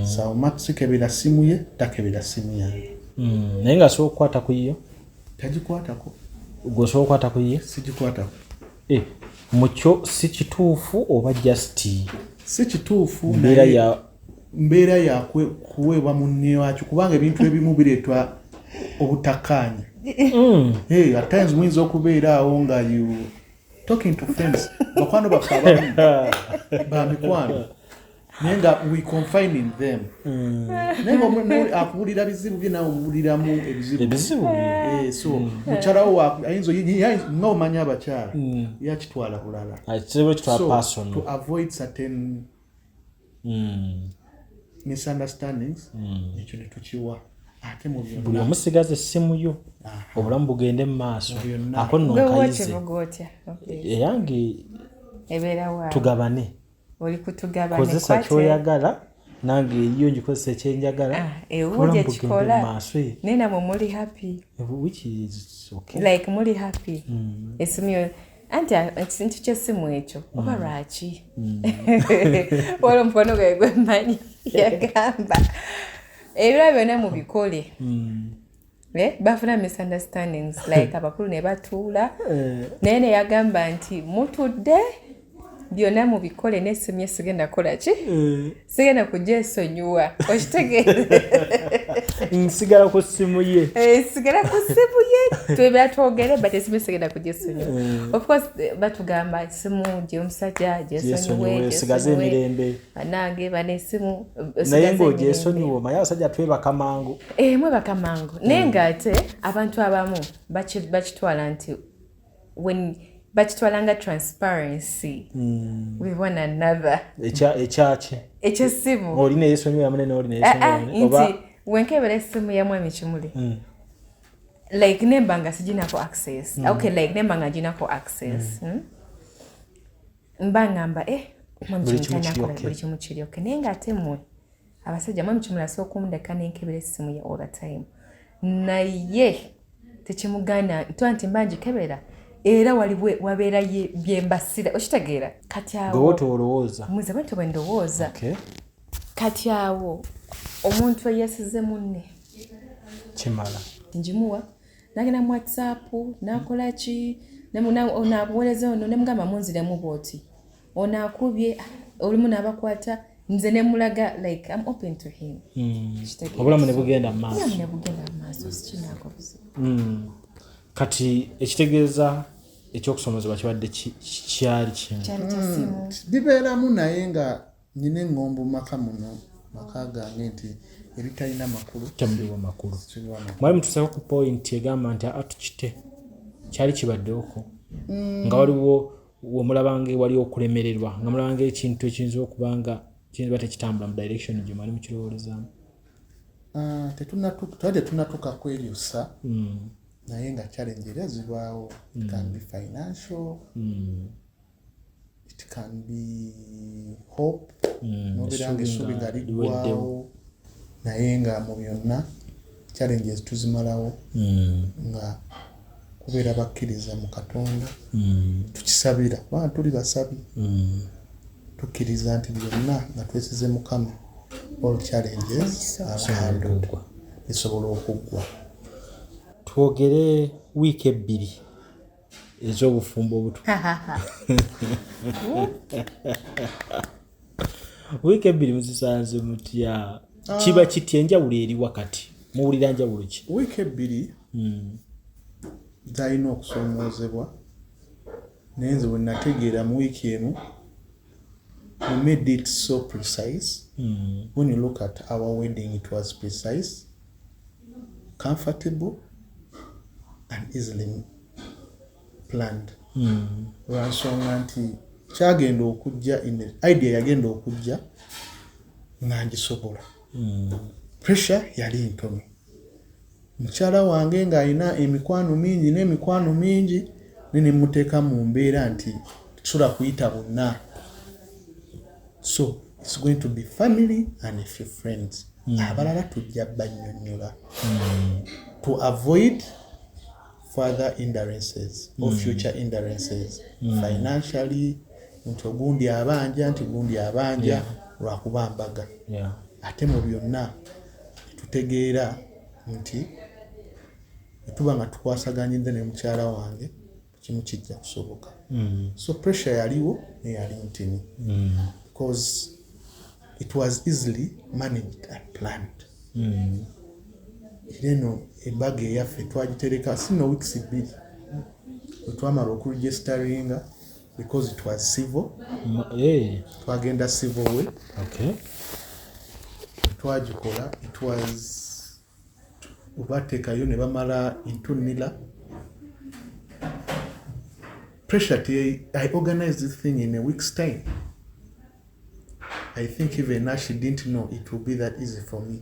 Speaker 2: Sauma sikebera simu ye, takebera simu yange.
Speaker 3: Naye ng'asobola okukwata ku yiyo?
Speaker 2: Tagikwatako.
Speaker 3: Gwe osobola okukwata ku yiye?
Speaker 2: Sigikwatako.
Speaker 3: Eh, mukyo si kituufu oba just
Speaker 2: Si kituufu.
Speaker 3: Mbeera
Speaker 2: Naye
Speaker 3: ya
Speaker 2: mbeera ya kuweebwa munne wakyo, kubanga ebintu ebimu bireetwa obutakkaanya. Hey, at times muyinza okubeera awo nga you talking to friends, bakwano baffe abamu ba mikwano, naye nga we confining them, naye nga akuwulira bizibu bye, nawe omuwuliramu ebizibu.
Speaker 3: Ebizibu bye.
Speaker 2: Eh, so mukyala wo ayinza nga omanyi abakyala yakitwala bulala.
Speaker 3: Ekizibu kitwala
Speaker 2: So
Speaker 3: personal.
Speaker 2: to avoid certain misunderstandings, ekyo netukiwa ate mu
Speaker 3: Buli
Speaker 2: byonna
Speaker 3: omu sigaza essimu yo,
Speaker 2: Aha.
Speaker 3: obulamu bugende mu maaso.
Speaker 2: Mu byonna.
Speaker 3: Ako nno
Speaker 1: Gwe
Speaker 3: nkayize.
Speaker 1: wakivuga otya? Okay.
Speaker 3: Eyange
Speaker 1: Ebeera waawe?
Speaker 3: Tugabane.
Speaker 1: Oli kutugabane.
Speaker 3: Kozesa kyoyagala, nange eyiyo ngikozesa ekyenjagala.
Speaker 1: Ah, ewuwo
Speaker 3: Obulamu bugende mu
Speaker 1: gyekikola.
Speaker 3: maaso, eh.
Speaker 1: Naye namwe muli happy?
Speaker 3: Which is okay.
Speaker 1: Like muli happy? Esimu yo anti ekintu kyessimu ekyo oba lwaki wali omukono gwe gwemmanyi yagamba ebira byonna mubikole. Eh, bafuna misunderstandings, like abakulu ne batuula, naye neyagamba nti mutudde byonna mubikole, n'essimu ye sigenda kukola ki, sigenda kujja esonyiwa, okitegeere.
Speaker 3: Nsigala ku ssimu ye.
Speaker 1: Eh, sigala ku ssimu ye, twebera twogere, but esimu sigenda kugyesonyiwa. Of course, batugamba esimu gyomusajja gyesonyiwe.
Speaker 3: Sigaze emirembe.
Speaker 1: Banange bana esimu.
Speaker 3: Naye ng'ogyesonyiwa, omanyi abasajja twebaka mangu.
Speaker 1: Eh, mwebaka mangu, naye ng'ate abantu abamu bakitwala nti when bakitwala nga transparency with one another.
Speaker 3: Ekyaki?
Speaker 1: Ekyessimu.
Speaker 3: Oli neyesonyiwa munene, oli
Speaker 1: Ah, ah,
Speaker 3: neyesonyiwa munene, oba
Speaker 1: nti wenkebera essimu ya mwami Kimuli, like nemba nga siginako access, okay, like nemba nga ginako access, Mba ngamba, eh, mwami
Speaker 3: Buli
Speaker 1: Kimuli
Speaker 3: kimu kiri
Speaker 1: talina
Speaker 3: okay.
Speaker 1: buli kimu kiri okay, naye ng'ate mmwe abasajja, mwami Kimuli asobola okundeka nenkebera essimu ye all the time, naye tekimugaana ntwa nti mba ngikebera era waliwo wabeera byembasira, okitegeera? Kati
Speaker 3: Gwe
Speaker 1: awo
Speaker 3: wotoolowooza.
Speaker 1: Muze bwentyo bwe ndowooza.
Speaker 3: Okay.
Speaker 1: Kati awo omuntu eyasize munne
Speaker 3: Kimala.
Speaker 1: Njimuwa nagenda mu WhatsApp, nakola ki, nabuweereza ono, nemugamba munziremu bwoti, ono akubye, ah, olumu nabakwata nze nemulaga like I'm open to him. Kitegeera?
Speaker 3: Obulamu ne bugenda mu maaso.
Speaker 1: Obulamu ne bugenda mu maaso, sikinaako buzibu.
Speaker 3: Kati ekitegeeza ekyokusomozebwa kibadde kyali kimu.
Speaker 1: Kyali kya simu.
Speaker 2: Bibeeramu, naye nga nyina eŋŋombo maka muno, maka gange, nti ebitalina makulu
Speaker 3: Temubiwa makulu.
Speaker 2: Sibiwa makulu.
Speaker 3: Mwali mutuuseko ku point egamba nti aa tukite? Kyali kibaddewoko nga waliwo wemulabanga waliwo okulemererwa, nga mulabanga ekintu ekiyinza okuba nga kiyinza tekitambula mu direction gye mwali mukirowoolezaamu?
Speaker 2: Ah, twali tetunatuuka kweryusa, naye nga challenge era zibaawo. It can be financial, it can be hope, nobeera nga essuubi nga liggwawo, naye nga mu byonna challenges tuzimalawo nga kubeera bakkiriza mu Katonda, tukisabira kubanga tuli basabi, tukkiriza nti byonna nga twesize Mukama, all challenges are handled, bisobola okuggwa.
Speaker 3: Twogere wiiki 2 ez'obufumbo obutu. Wiiki 2 muzisanze mutya? Kiba kitya? Enjawulo eri wakati muwulira njawulo ki?
Speaker 2: Wiiki 2 zalina okusoomoozebwa, naye nze bwe nategeera mu wiiki emu, we made it so precise. When you look at our wedding, it was precise, comfortable and easily planned, lwansonga nti kyagenda okujja idea yagenda okujja nga ngisobola. Pressure yali ntono. Mukyala wange ng'alina emikwano mingi n'emikwano mingi, ne nemuteeka mu mbeera nti tusobola kuyita bonna, so it's going to be family and a few friends, abalala tujja bannyonnyola to avoid further hindrances or future hindrances financially, nti ogundi abanja, nti gundi abanja lwakuba mbaga. Ate mu byonna tutegeera nti bwe tuba nga tukwasaganyidde ne mukyala wange, kimu kijja kusoboka. So pressure yaliwo, naye yali ntini because it was easily managed and planned. Era eno embaga eyaffe twagitereka sino weeks 2 bwe twamala okuregisteringa, because it was civil. Twagenda civil way. Twagikola, it was obateekayo ne bamala intunila pressure te. I organized this thing in a week's time. I think even now she didn't know it will be that easy for me,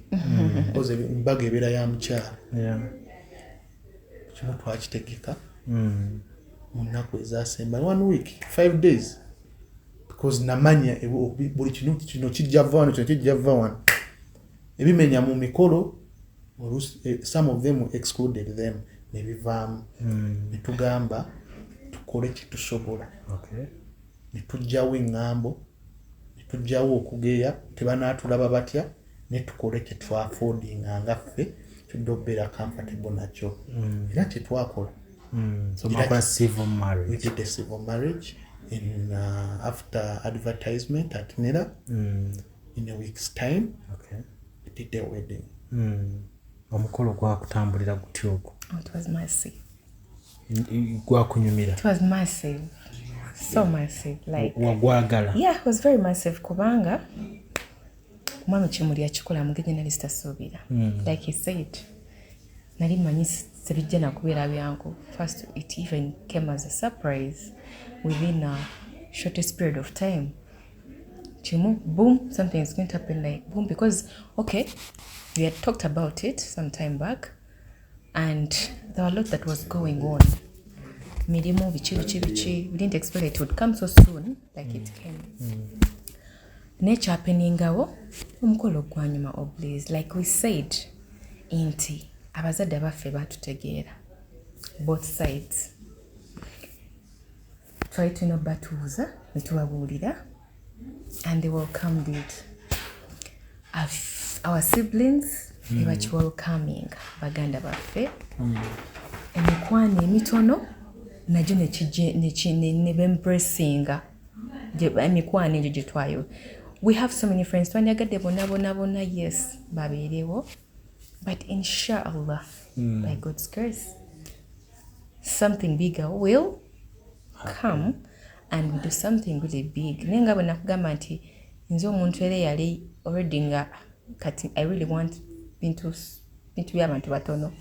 Speaker 2: because embaga ebeera ya mukyala. Kimu twakitegeka mu nnaku ezasemba, one week 5 days, because namanya buli kino, kino kijja va wano, kino kijja va wano, ebimenya mu mikolo oluusi, some of them we excluded them, nebivaamu, netugamba tukole kyetusobola. Netujjawo eŋŋambo, netujjawo okugeya tebanaatulaba batya, netukole kyetwaffordinga nga ffe tudde okubeera comfortable nakyo, era kyetwakola.
Speaker 3: So mwakola civil
Speaker 2: We
Speaker 3: marriage.
Speaker 2: did a civil marriage in after advertisement at NIRA in a week's time. We did a wedding.
Speaker 3: Omukolo gwakutambulira gutya ogwo?
Speaker 1: Oh, it was massive.
Speaker 3: Gwakunyumira?
Speaker 1: It was massive, so massive, like
Speaker 3: Wagwagala?
Speaker 1: Yeah, it was very massive kubanga omwami Kimuli yakikola mugezi, nali sitasuubira. Like he said, nali manyi tebijja nakubeera byangu. First, it even came as a surprise. Within a shortest period of time, kimu, boom, something is going to happen, like boom. Because okay, we had talked about it some time back and there were a lot that was going on, mirimu, biki biki biki. We didn't expect it would come so soon like it came. Nekyahappeningawo, omukolo gwanyuma oblaze. Like we said nti abazadde abaffe batutegeera, both sides. Twali tulina obatuuza ne tubabuulira and they welcomed it. Our siblings ne bakiwelcoming, baganda baffe, emikwano emitono nagyo ne bembracinga emikwano egyo gye twayo. We have so many friends, twandyagadde bonna bonna bonna, yes, babeerewo, but inshallah, by God's grace, something bigger will come and we do something really big. Naye nga bwe nakugamba nti nze omuntu era eyali already nga kati I really want bintu by'abantu batono,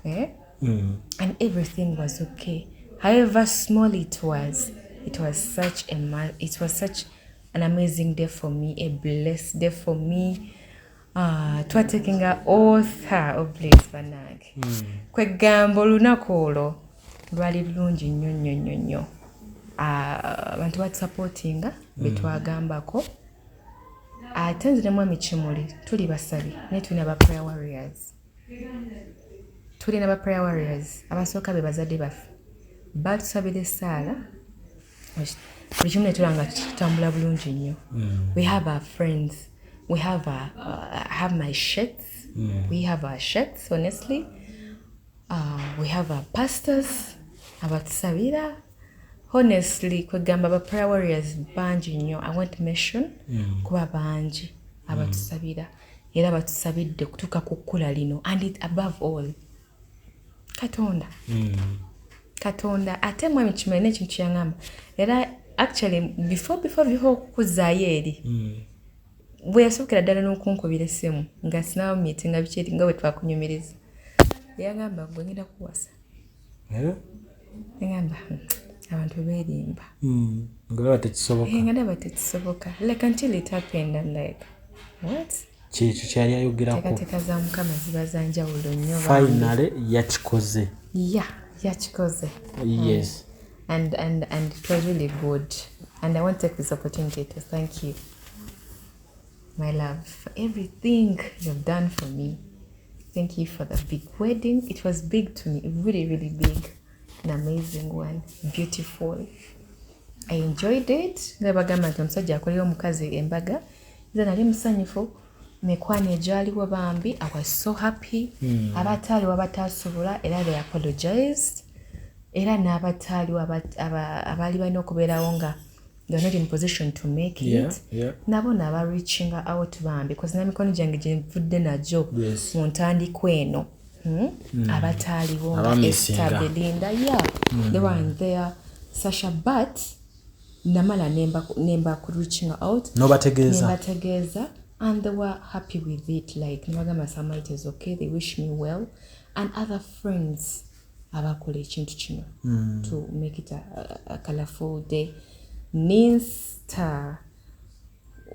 Speaker 1: eh? And everything was okay. However small it was, it was such an amazing day for me, a blessed day for me. Twatekinga oath of bliss, bannange. Kwegamba olunaku olwo lwali lulungi nnyo nnyo nnyo nnyo. Abantu batusupportinga betwagambako. Ate nze ne mwami Kimuli tuli basabi, naye tulina ba prayer warriors, tulina ba prayer warriors. Abasooka be bazadde baffe, batusabira essaala, buli kimu netulaba nga kitambula bulungi nnyo. We have our friends, we have our, I have my sheikhs, we have our sheikhs, honestly. We have our pastors abatusabira, honestly. Kwegamba ba prayer warriors bangi nnyo. I want to mention kuba bangi abatusabira era batusabidde okutuuka ku kkula lino. And it, above all, Katonda. Katonda. Ate mwami Kimuli n'ekintu kyaŋŋamba era, actually, before okukuzaayo eri, bwe yasookera ddala n'okunkubira essimu nga sinawo meeting biki eri nga bwe twakunyumiriza, yagamba, "Gwe ngenda kuwasa."
Speaker 3: Eh?
Speaker 1: Yagamba, abantu beerimba."
Speaker 3: Nga olaba tekisoboka.
Speaker 1: Eh, nga ndaba tekisoboka. Like, until it happened, I'm like, what?
Speaker 3: Kyekyo kyali ayogerako.
Speaker 1: Teekateeka za Mukama ziba za njawulo nnyo, bambi.
Speaker 3: Finally yakikoze.
Speaker 1: Yeah, yakikoze.
Speaker 3: Yes.
Speaker 1: And it was really good, and I want to take this opportunity to thank you, my love, for everything you've done for me. Thank you for the big wedding. It was big to me, really, really big, an amazing one, beautiful. I enjoyed it. Nga bagamba nti omusajja akolera omukazi embaga, nze nali musanyufu. Mikwano egyaliwo bambi, I was so happy. Abataaliwo, abataasobola, era they apologized. Era n'abataaliwo, abaali balina okubeerawo nga they are not in position to make it, nabo naba reaching out bambi, because n'emikono gyange gye nvudde nagyo mu ntandikwa eno. Abataaliwo nga
Speaker 3: Abamisinga.
Speaker 1: Esther, Belinda, yeah, they weren't there, Sasha, but namala nemba ku reaching out.
Speaker 3: N'obategeeza.
Speaker 1: Nembategeeza and they were happy with it. Like, nebagamba, "Sama, it is okay." They wish me well, and other friends abakola ekintu kino to make it a colorful day. Ninsta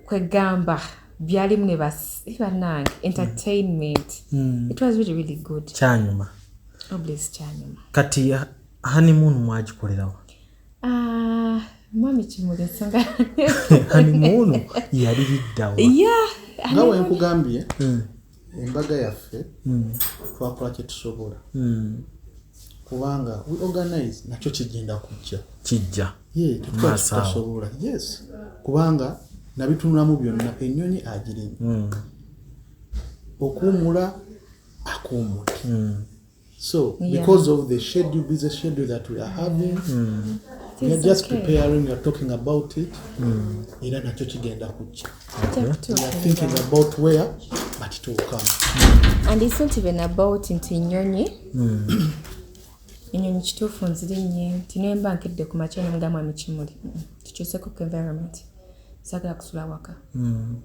Speaker 1: kwegamba byalimu ne bannange, entertainment. It was really, really good.
Speaker 3: Kyanyuma.
Speaker 1: Oblis, kyanyuma.
Speaker 3: Kati honeymoon mwagikolerawa?
Speaker 1: Ah, mwami Kimuli, ensonga
Speaker 3: Honeymoon yali liddawa?
Speaker 1: Yeah.
Speaker 2: Nga bwe nkugambye, embaga yaffe twakola kye tusobola, kubanga we organize, nakyo kigenda kujja.
Speaker 3: Kijja.
Speaker 2: Ye tetukola
Speaker 3: Maaso awo.
Speaker 2: kyetutasobola, yes, kubanga nabitunulamu byonna. Ennyonyi agirinye, okuwumula akuwumudde. So because of the schedule, busy schedule that we are having,
Speaker 1: It
Speaker 2: We
Speaker 1: is
Speaker 2: are just
Speaker 1: okay.
Speaker 2: preparing, we are talking about it. Era nakyo kigenda kujja.
Speaker 1: Kijja
Speaker 2: We are
Speaker 1: kutuukirira.
Speaker 2: thinking about where, but it will come.
Speaker 1: And it's not even about nti nnyonyi. Ennyonyi kituufu nzirinnye nti ne mba nkedde ku makya ne mugamba mwami Kimuli, tukyuseko ku environment, saagala kusula waka.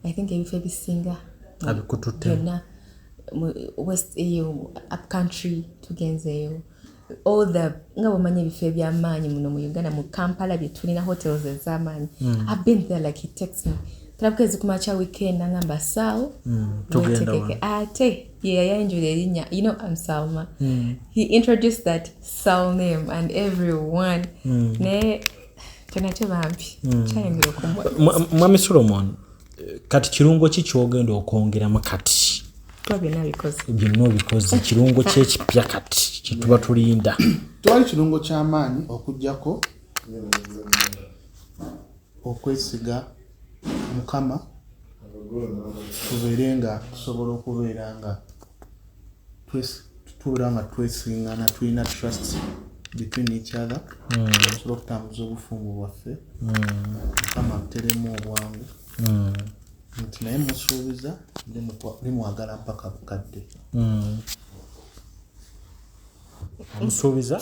Speaker 1: I think ebifo ebisinga
Speaker 3: Abikututte.
Speaker 1: byonna mu west eyo up country tugenzeeyo, all the nga bwomanyi ebifo ebyamaanyi muno mu Uganda, mu Kampala bye tulina hotels ez'amaanyi. I've been there, like he takes me tulabukeezi ku makya weekend nangamba saawo
Speaker 3: Tugenda.
Speaker 1: weetegeke. Ate ye yayanjula erinnya, you know, I'm Salma. He introduced that Sal name and everyone, naye kyonakyo bambi kyayongera okumwa.
Speaker 3: Mwami Solomon, kati kirungo ki kyogenda okwongeramu kati?
Speaker 1: Kuba byonna bikoze.
Speaker 3: Byonna obikoze, kirungo kyekipya kati kyetuba tulinda?
Speaker 2: Tewali kirungo ky'amaanyi okuggyako okwesiga Mukama, tubeere nga tusobola okubeera nga tubeera nga twesiŋŋana, tulina trust between each other, tusobole okutambuza obufumbo bwaffe. Mukama atuteremu obwangu nti naye musuubiza ndimwagala mpaka bukadde.
Speaker 3: Omusuubiza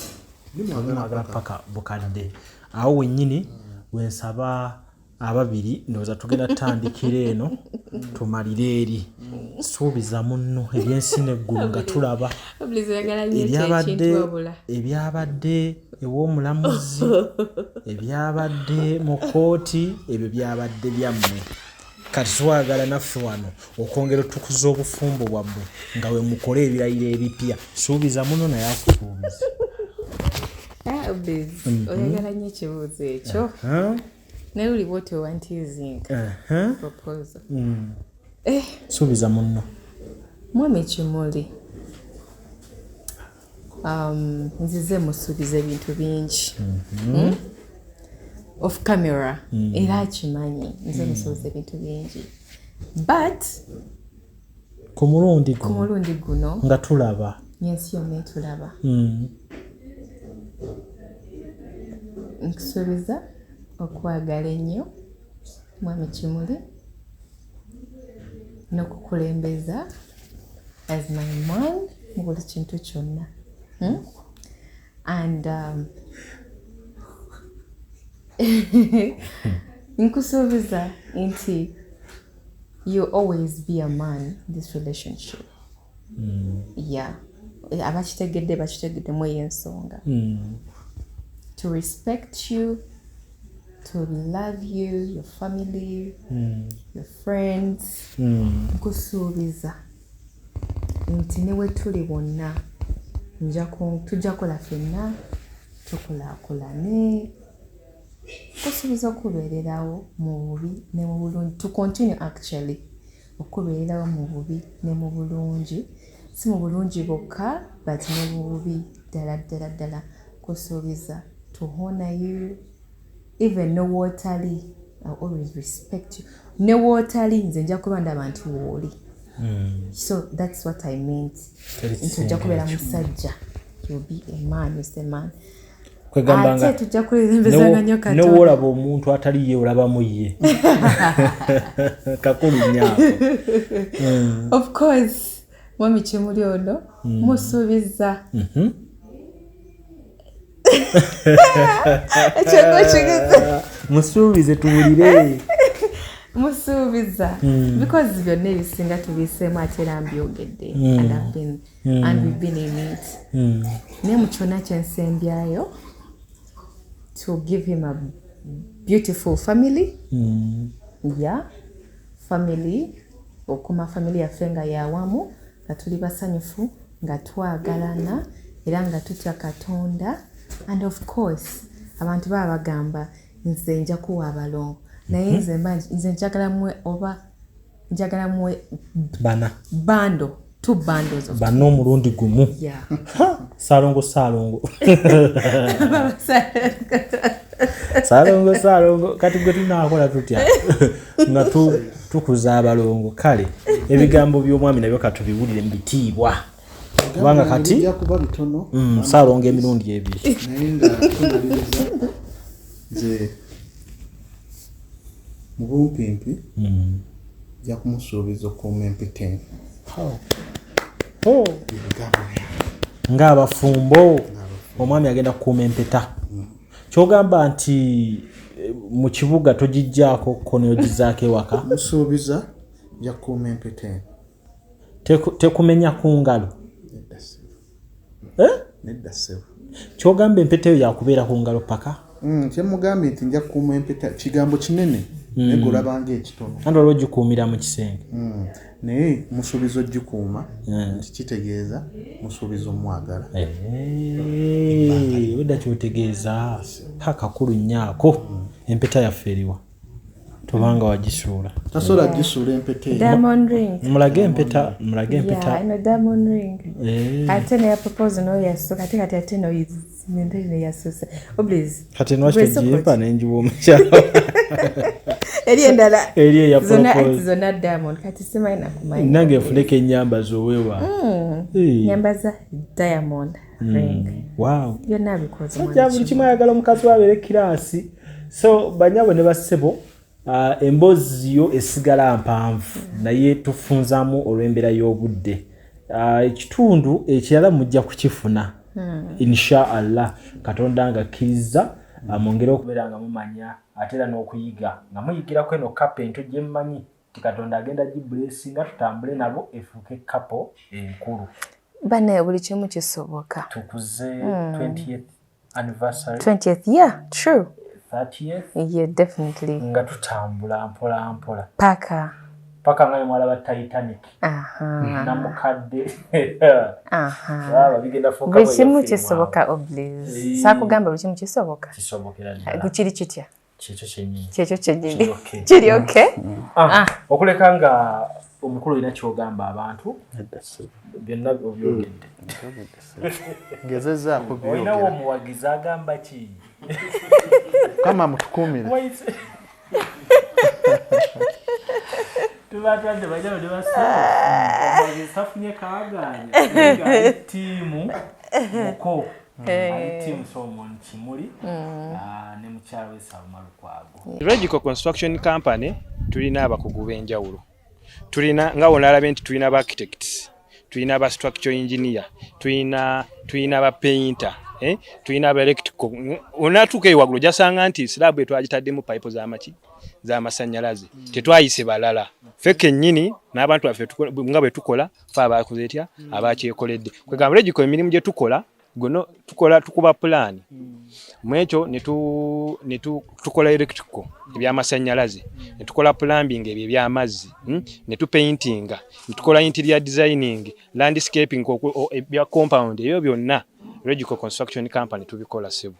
Speaker 2: Ndimwagala.
Speaker 3: mwagala paka bukadde. Awo wennyini wensaba ababiri, ndowooza tugenda tutandikira eno tumalire eri. Suubiza munno ebyensi neggulu nga tulaba.
Speaker 1: Oyagala nnyo ekyo
Speaker 3: Ebyabadde
Speaker 1: ekintu wabula.
Speaker 3: Ebyabadde ew'omulamuzi, ebyabadde mu kooti, ebyo byabadde byammwe. Kati twagala naffe wano okwongera otukuza obufumbo bwammwe nga we mukole ebirayiro ebipya. Suubiza muno naye akusuubiza.
Speaker 1: Ah, Biz, oyagala nnyo ekibuuzo ekyo, naye oli bwoti owantiizinga proposal. Eh,
Speaker 3: Suubiza munno.
Speaker 1: Mwami Kimuli, nzize musuubiza ebintu bingi. Off camera era akimanyi nze musuubiza ebintu bingi, but
Speaker 3: ku mulundi
Speaker 1: ku
Speaker 3: guno
Speaker 1: mulundi guno
Speaker 3: nga tulaba
Speaker 1: ensi yonna etulaba, nkusuubiza okwagala ennyo mwami Kimuli n'okukulembeza as my man mu buli kintu kyonna. And nkusuubiza nti you always be a man in this relationship. Yeah, abakitegedde bakitegeddemu eyo ensonga, to respect you, to love you, your family, your friends. Nkusuubiza nti ne we tuli wonna tujja kola ffenna tukulaakulane. Nkusuubiza okubeererawo mu bubi ne mu bulungi, to continue actually okubeererawo mu bubi ne mu bulungi, si mu bulungi bwokka but ne mu bubi ddala ddala ddala. Nkusuubiza to honor you even ne wootali. I always respect you ne wootali, nze nja kuba ndaba nti wooli. So that's what I meant, nti ojja kubeera musajja, you'll be a man, Mr. Man.
Speaker 3: Kwegamba nga
Speaker 1: Ate tujja kulembezanga nnyo Katonda.
Speaker 3: Newoolaba omuntu atali ye, olabamu ye. Kakulu nnyo ako.
Speaker 1: Of course, mwami Kimuli ono musuubiza ekyogo kigeze.
Speaker 3: Musuubize tuwulire.
Speaker 1: Musuubiza because byonna ebisinga tubiseemu, ate era mbyogedde and I've been, and we've been in it. Naye mu kyonna kyensembyayo, to give him a beautiful family. Yeah, family, okuma family yaffe nga yawamu, nga tuli basanyufu, nga twagalana era nga tutya Katonda. And of course abantu baba bagamba nze nja kuwa abalongo, naye nze mba nze njagala muwe, oba njagala muwe
Speaker 3: Bana.
Speaker 1: Bando, two bundles of
Speaker 3: Bana omulundi gumu.
Speaker 1: Yeah.
Speaker 3: Ha! Saalongo, saalongo, saalongo, saalongo, kati gwe tunaakola tutya nga tukuza abalongo? Kale ebigambo by'omwami nabyo katubiwulire mu bitiibwa, kubanga kati
Speaker 2: Bijja kuba bitono.
Speaker 3: Saalongo emirundi ebiri.
Speaker 2: Naye nga tumaliriza, Nze mu bumpimpi nja kumusuubiza okukuuma empeta eno.
Speaker 3: Oh.
Speaker 2: Ebigambo byange.
Speaker 3: Ng'abafumbo, omwami agenda kukuuma empeta. Kyogamba nti mu kibuga togijjaako ko n'ogizaako ewaka?
Speaker 2: Musuubiza nja kukuuma empeta eno.
Speaker 3: Tekumenya ku ngalo?
Speaker 2: Nedda ssebo.
Speaker 3: Eh?
Speaker 2: Nedda ssebo.
Speaker 3: Kyogamba empeta eyo yakubeera ku ngalo paka?
Speaker 2: Kyemugambye nti nja kukuuma empeta kigambo kinene, naye gwe ekitono.
Speaker 3: Anti waliwo ogikuumira mu kisenge.
Speaker 2: Naye musuubiza ogikuuma nti kitegeeza musuubiza omwagala.
Speaker 3: Eh, wedda kyotegeeza kakakulu nnyo ako. Empeta yaffe eriwa? Tobanga wagisuula.
Speaker 2: Tasobola gisuula empeta eyo.
Speaker 1: Diamond ring.
Speaker 3: Mulage empeta, mulage empeta.
Speaker 1: Yeah, eno diamond ring.
Speaker 3: Eh.
Speaker 1: Ate neya propose noyo yasooka, ate kati ate noyo neyasuuse oblis.
Speaker 3: Kati nwaki togimpa nenjiwa omukyala?
Speaker 1: Eri endala.
Speaker 3: Eri eya
Speaker 1: zonna
Speaker 3: propose.
Speaker 1: ati zonna diamond, kati simanyi nakumanya.
Speaker 3: Nange nfuneko ennyamba zowewa. Eh.
Speaker 1: Nyambaza diamond ring.
Speaker 3: Wow.
Speaker 1: Byonna bikoze.
Speaker 3: Sajja buli kimu ayagala omukazi we abeere class. So banyabo ne bassebo, emboozi yo esigala mpanvu, naye tufunzamu olw'embeera y'obudde. Ekitundu ekirala mujja kukifuna insha Allah, Katonda nga akkiriza. Mwongere okubeera nga mumanya ate era n'okuyiga nga muyigirako eno couple ento gye mmanyi nti Katonda agenda giblessinga, tutambule nabo efuuke couple enkulu.
Speaker 1: Banaye, buli kimu kisoboka.
Speaker 3: Tukuze 20th anniversary.
Speaker 1: 20th, yeah, true.
Speaker 3: 30th.
Speaker 1: Yeah, definitely.
Speaker 3: Nga tutambula mpola mpola.
Speaker 1: Paka.
Speaker 3: Paka nga mwalaba Titanic. Namukadde. Aba bigenda fuuka.
Speaker 1: Buli kimu kisoboka, oblis.
Speaker 3: Eh.
Speaker 1: Saakugamba buli kimu kisoboka?
Speaker 3: Kisobokera ddala.
Speaker 1: Kiri kitya?
Speaker 3: Kyekyo kyennyini.
Speaker 1: Kyekyo kyennyini.
Speaker 3: Kiri okay.
Speaker 1: Kiri okay.
Speaker 3: Ah, okuleka nga omukulu olina kyogamba abantu, byonna obyogedde.
Speaker 2: Ngezezzaako
Speaker 3: Olinawo
Speaker 2: byogera.
Speaker 3: omuwagizi agamba ki?
Speaker 2: Kama mutukuumire.
Speaker 3: Wayise- tubatwadde bajabo ne basaba omuwagizi tafunye kaagaanya, naye nga ali ttiimu muko, ali ttiimu Solomon Kimuli ne mukyala we Salma Lukwago.
Speaker 8: Regico Construction Company tulina abakugu b'enjawulo. Tulina nga wonalabye nti tulina ba architects, tulina ba structural engineer, tulina ba painter, eh? Tulina aba electrical. Onatuuka eyo waggulu ojasanga nti slab etwagitaddemu pipe z'amaki z'amasannyalaze. Tetwayise balala, ffe kennyini n'abantu baffe nga bwe tukola fe abakoze etya abakyekoledde. Kwegamba Regico emirimu gye tukola gono tukola tukuba pulaani mu ekyo ne tukola electrical ebyamasannyalaze, ne tukola plumbing ebyo ebyamazzi, ne tupaintinga, ne tukola interior designing, landscaping, ebya compound, ebyo byonna Regico Construction Company tubikola, ssebo.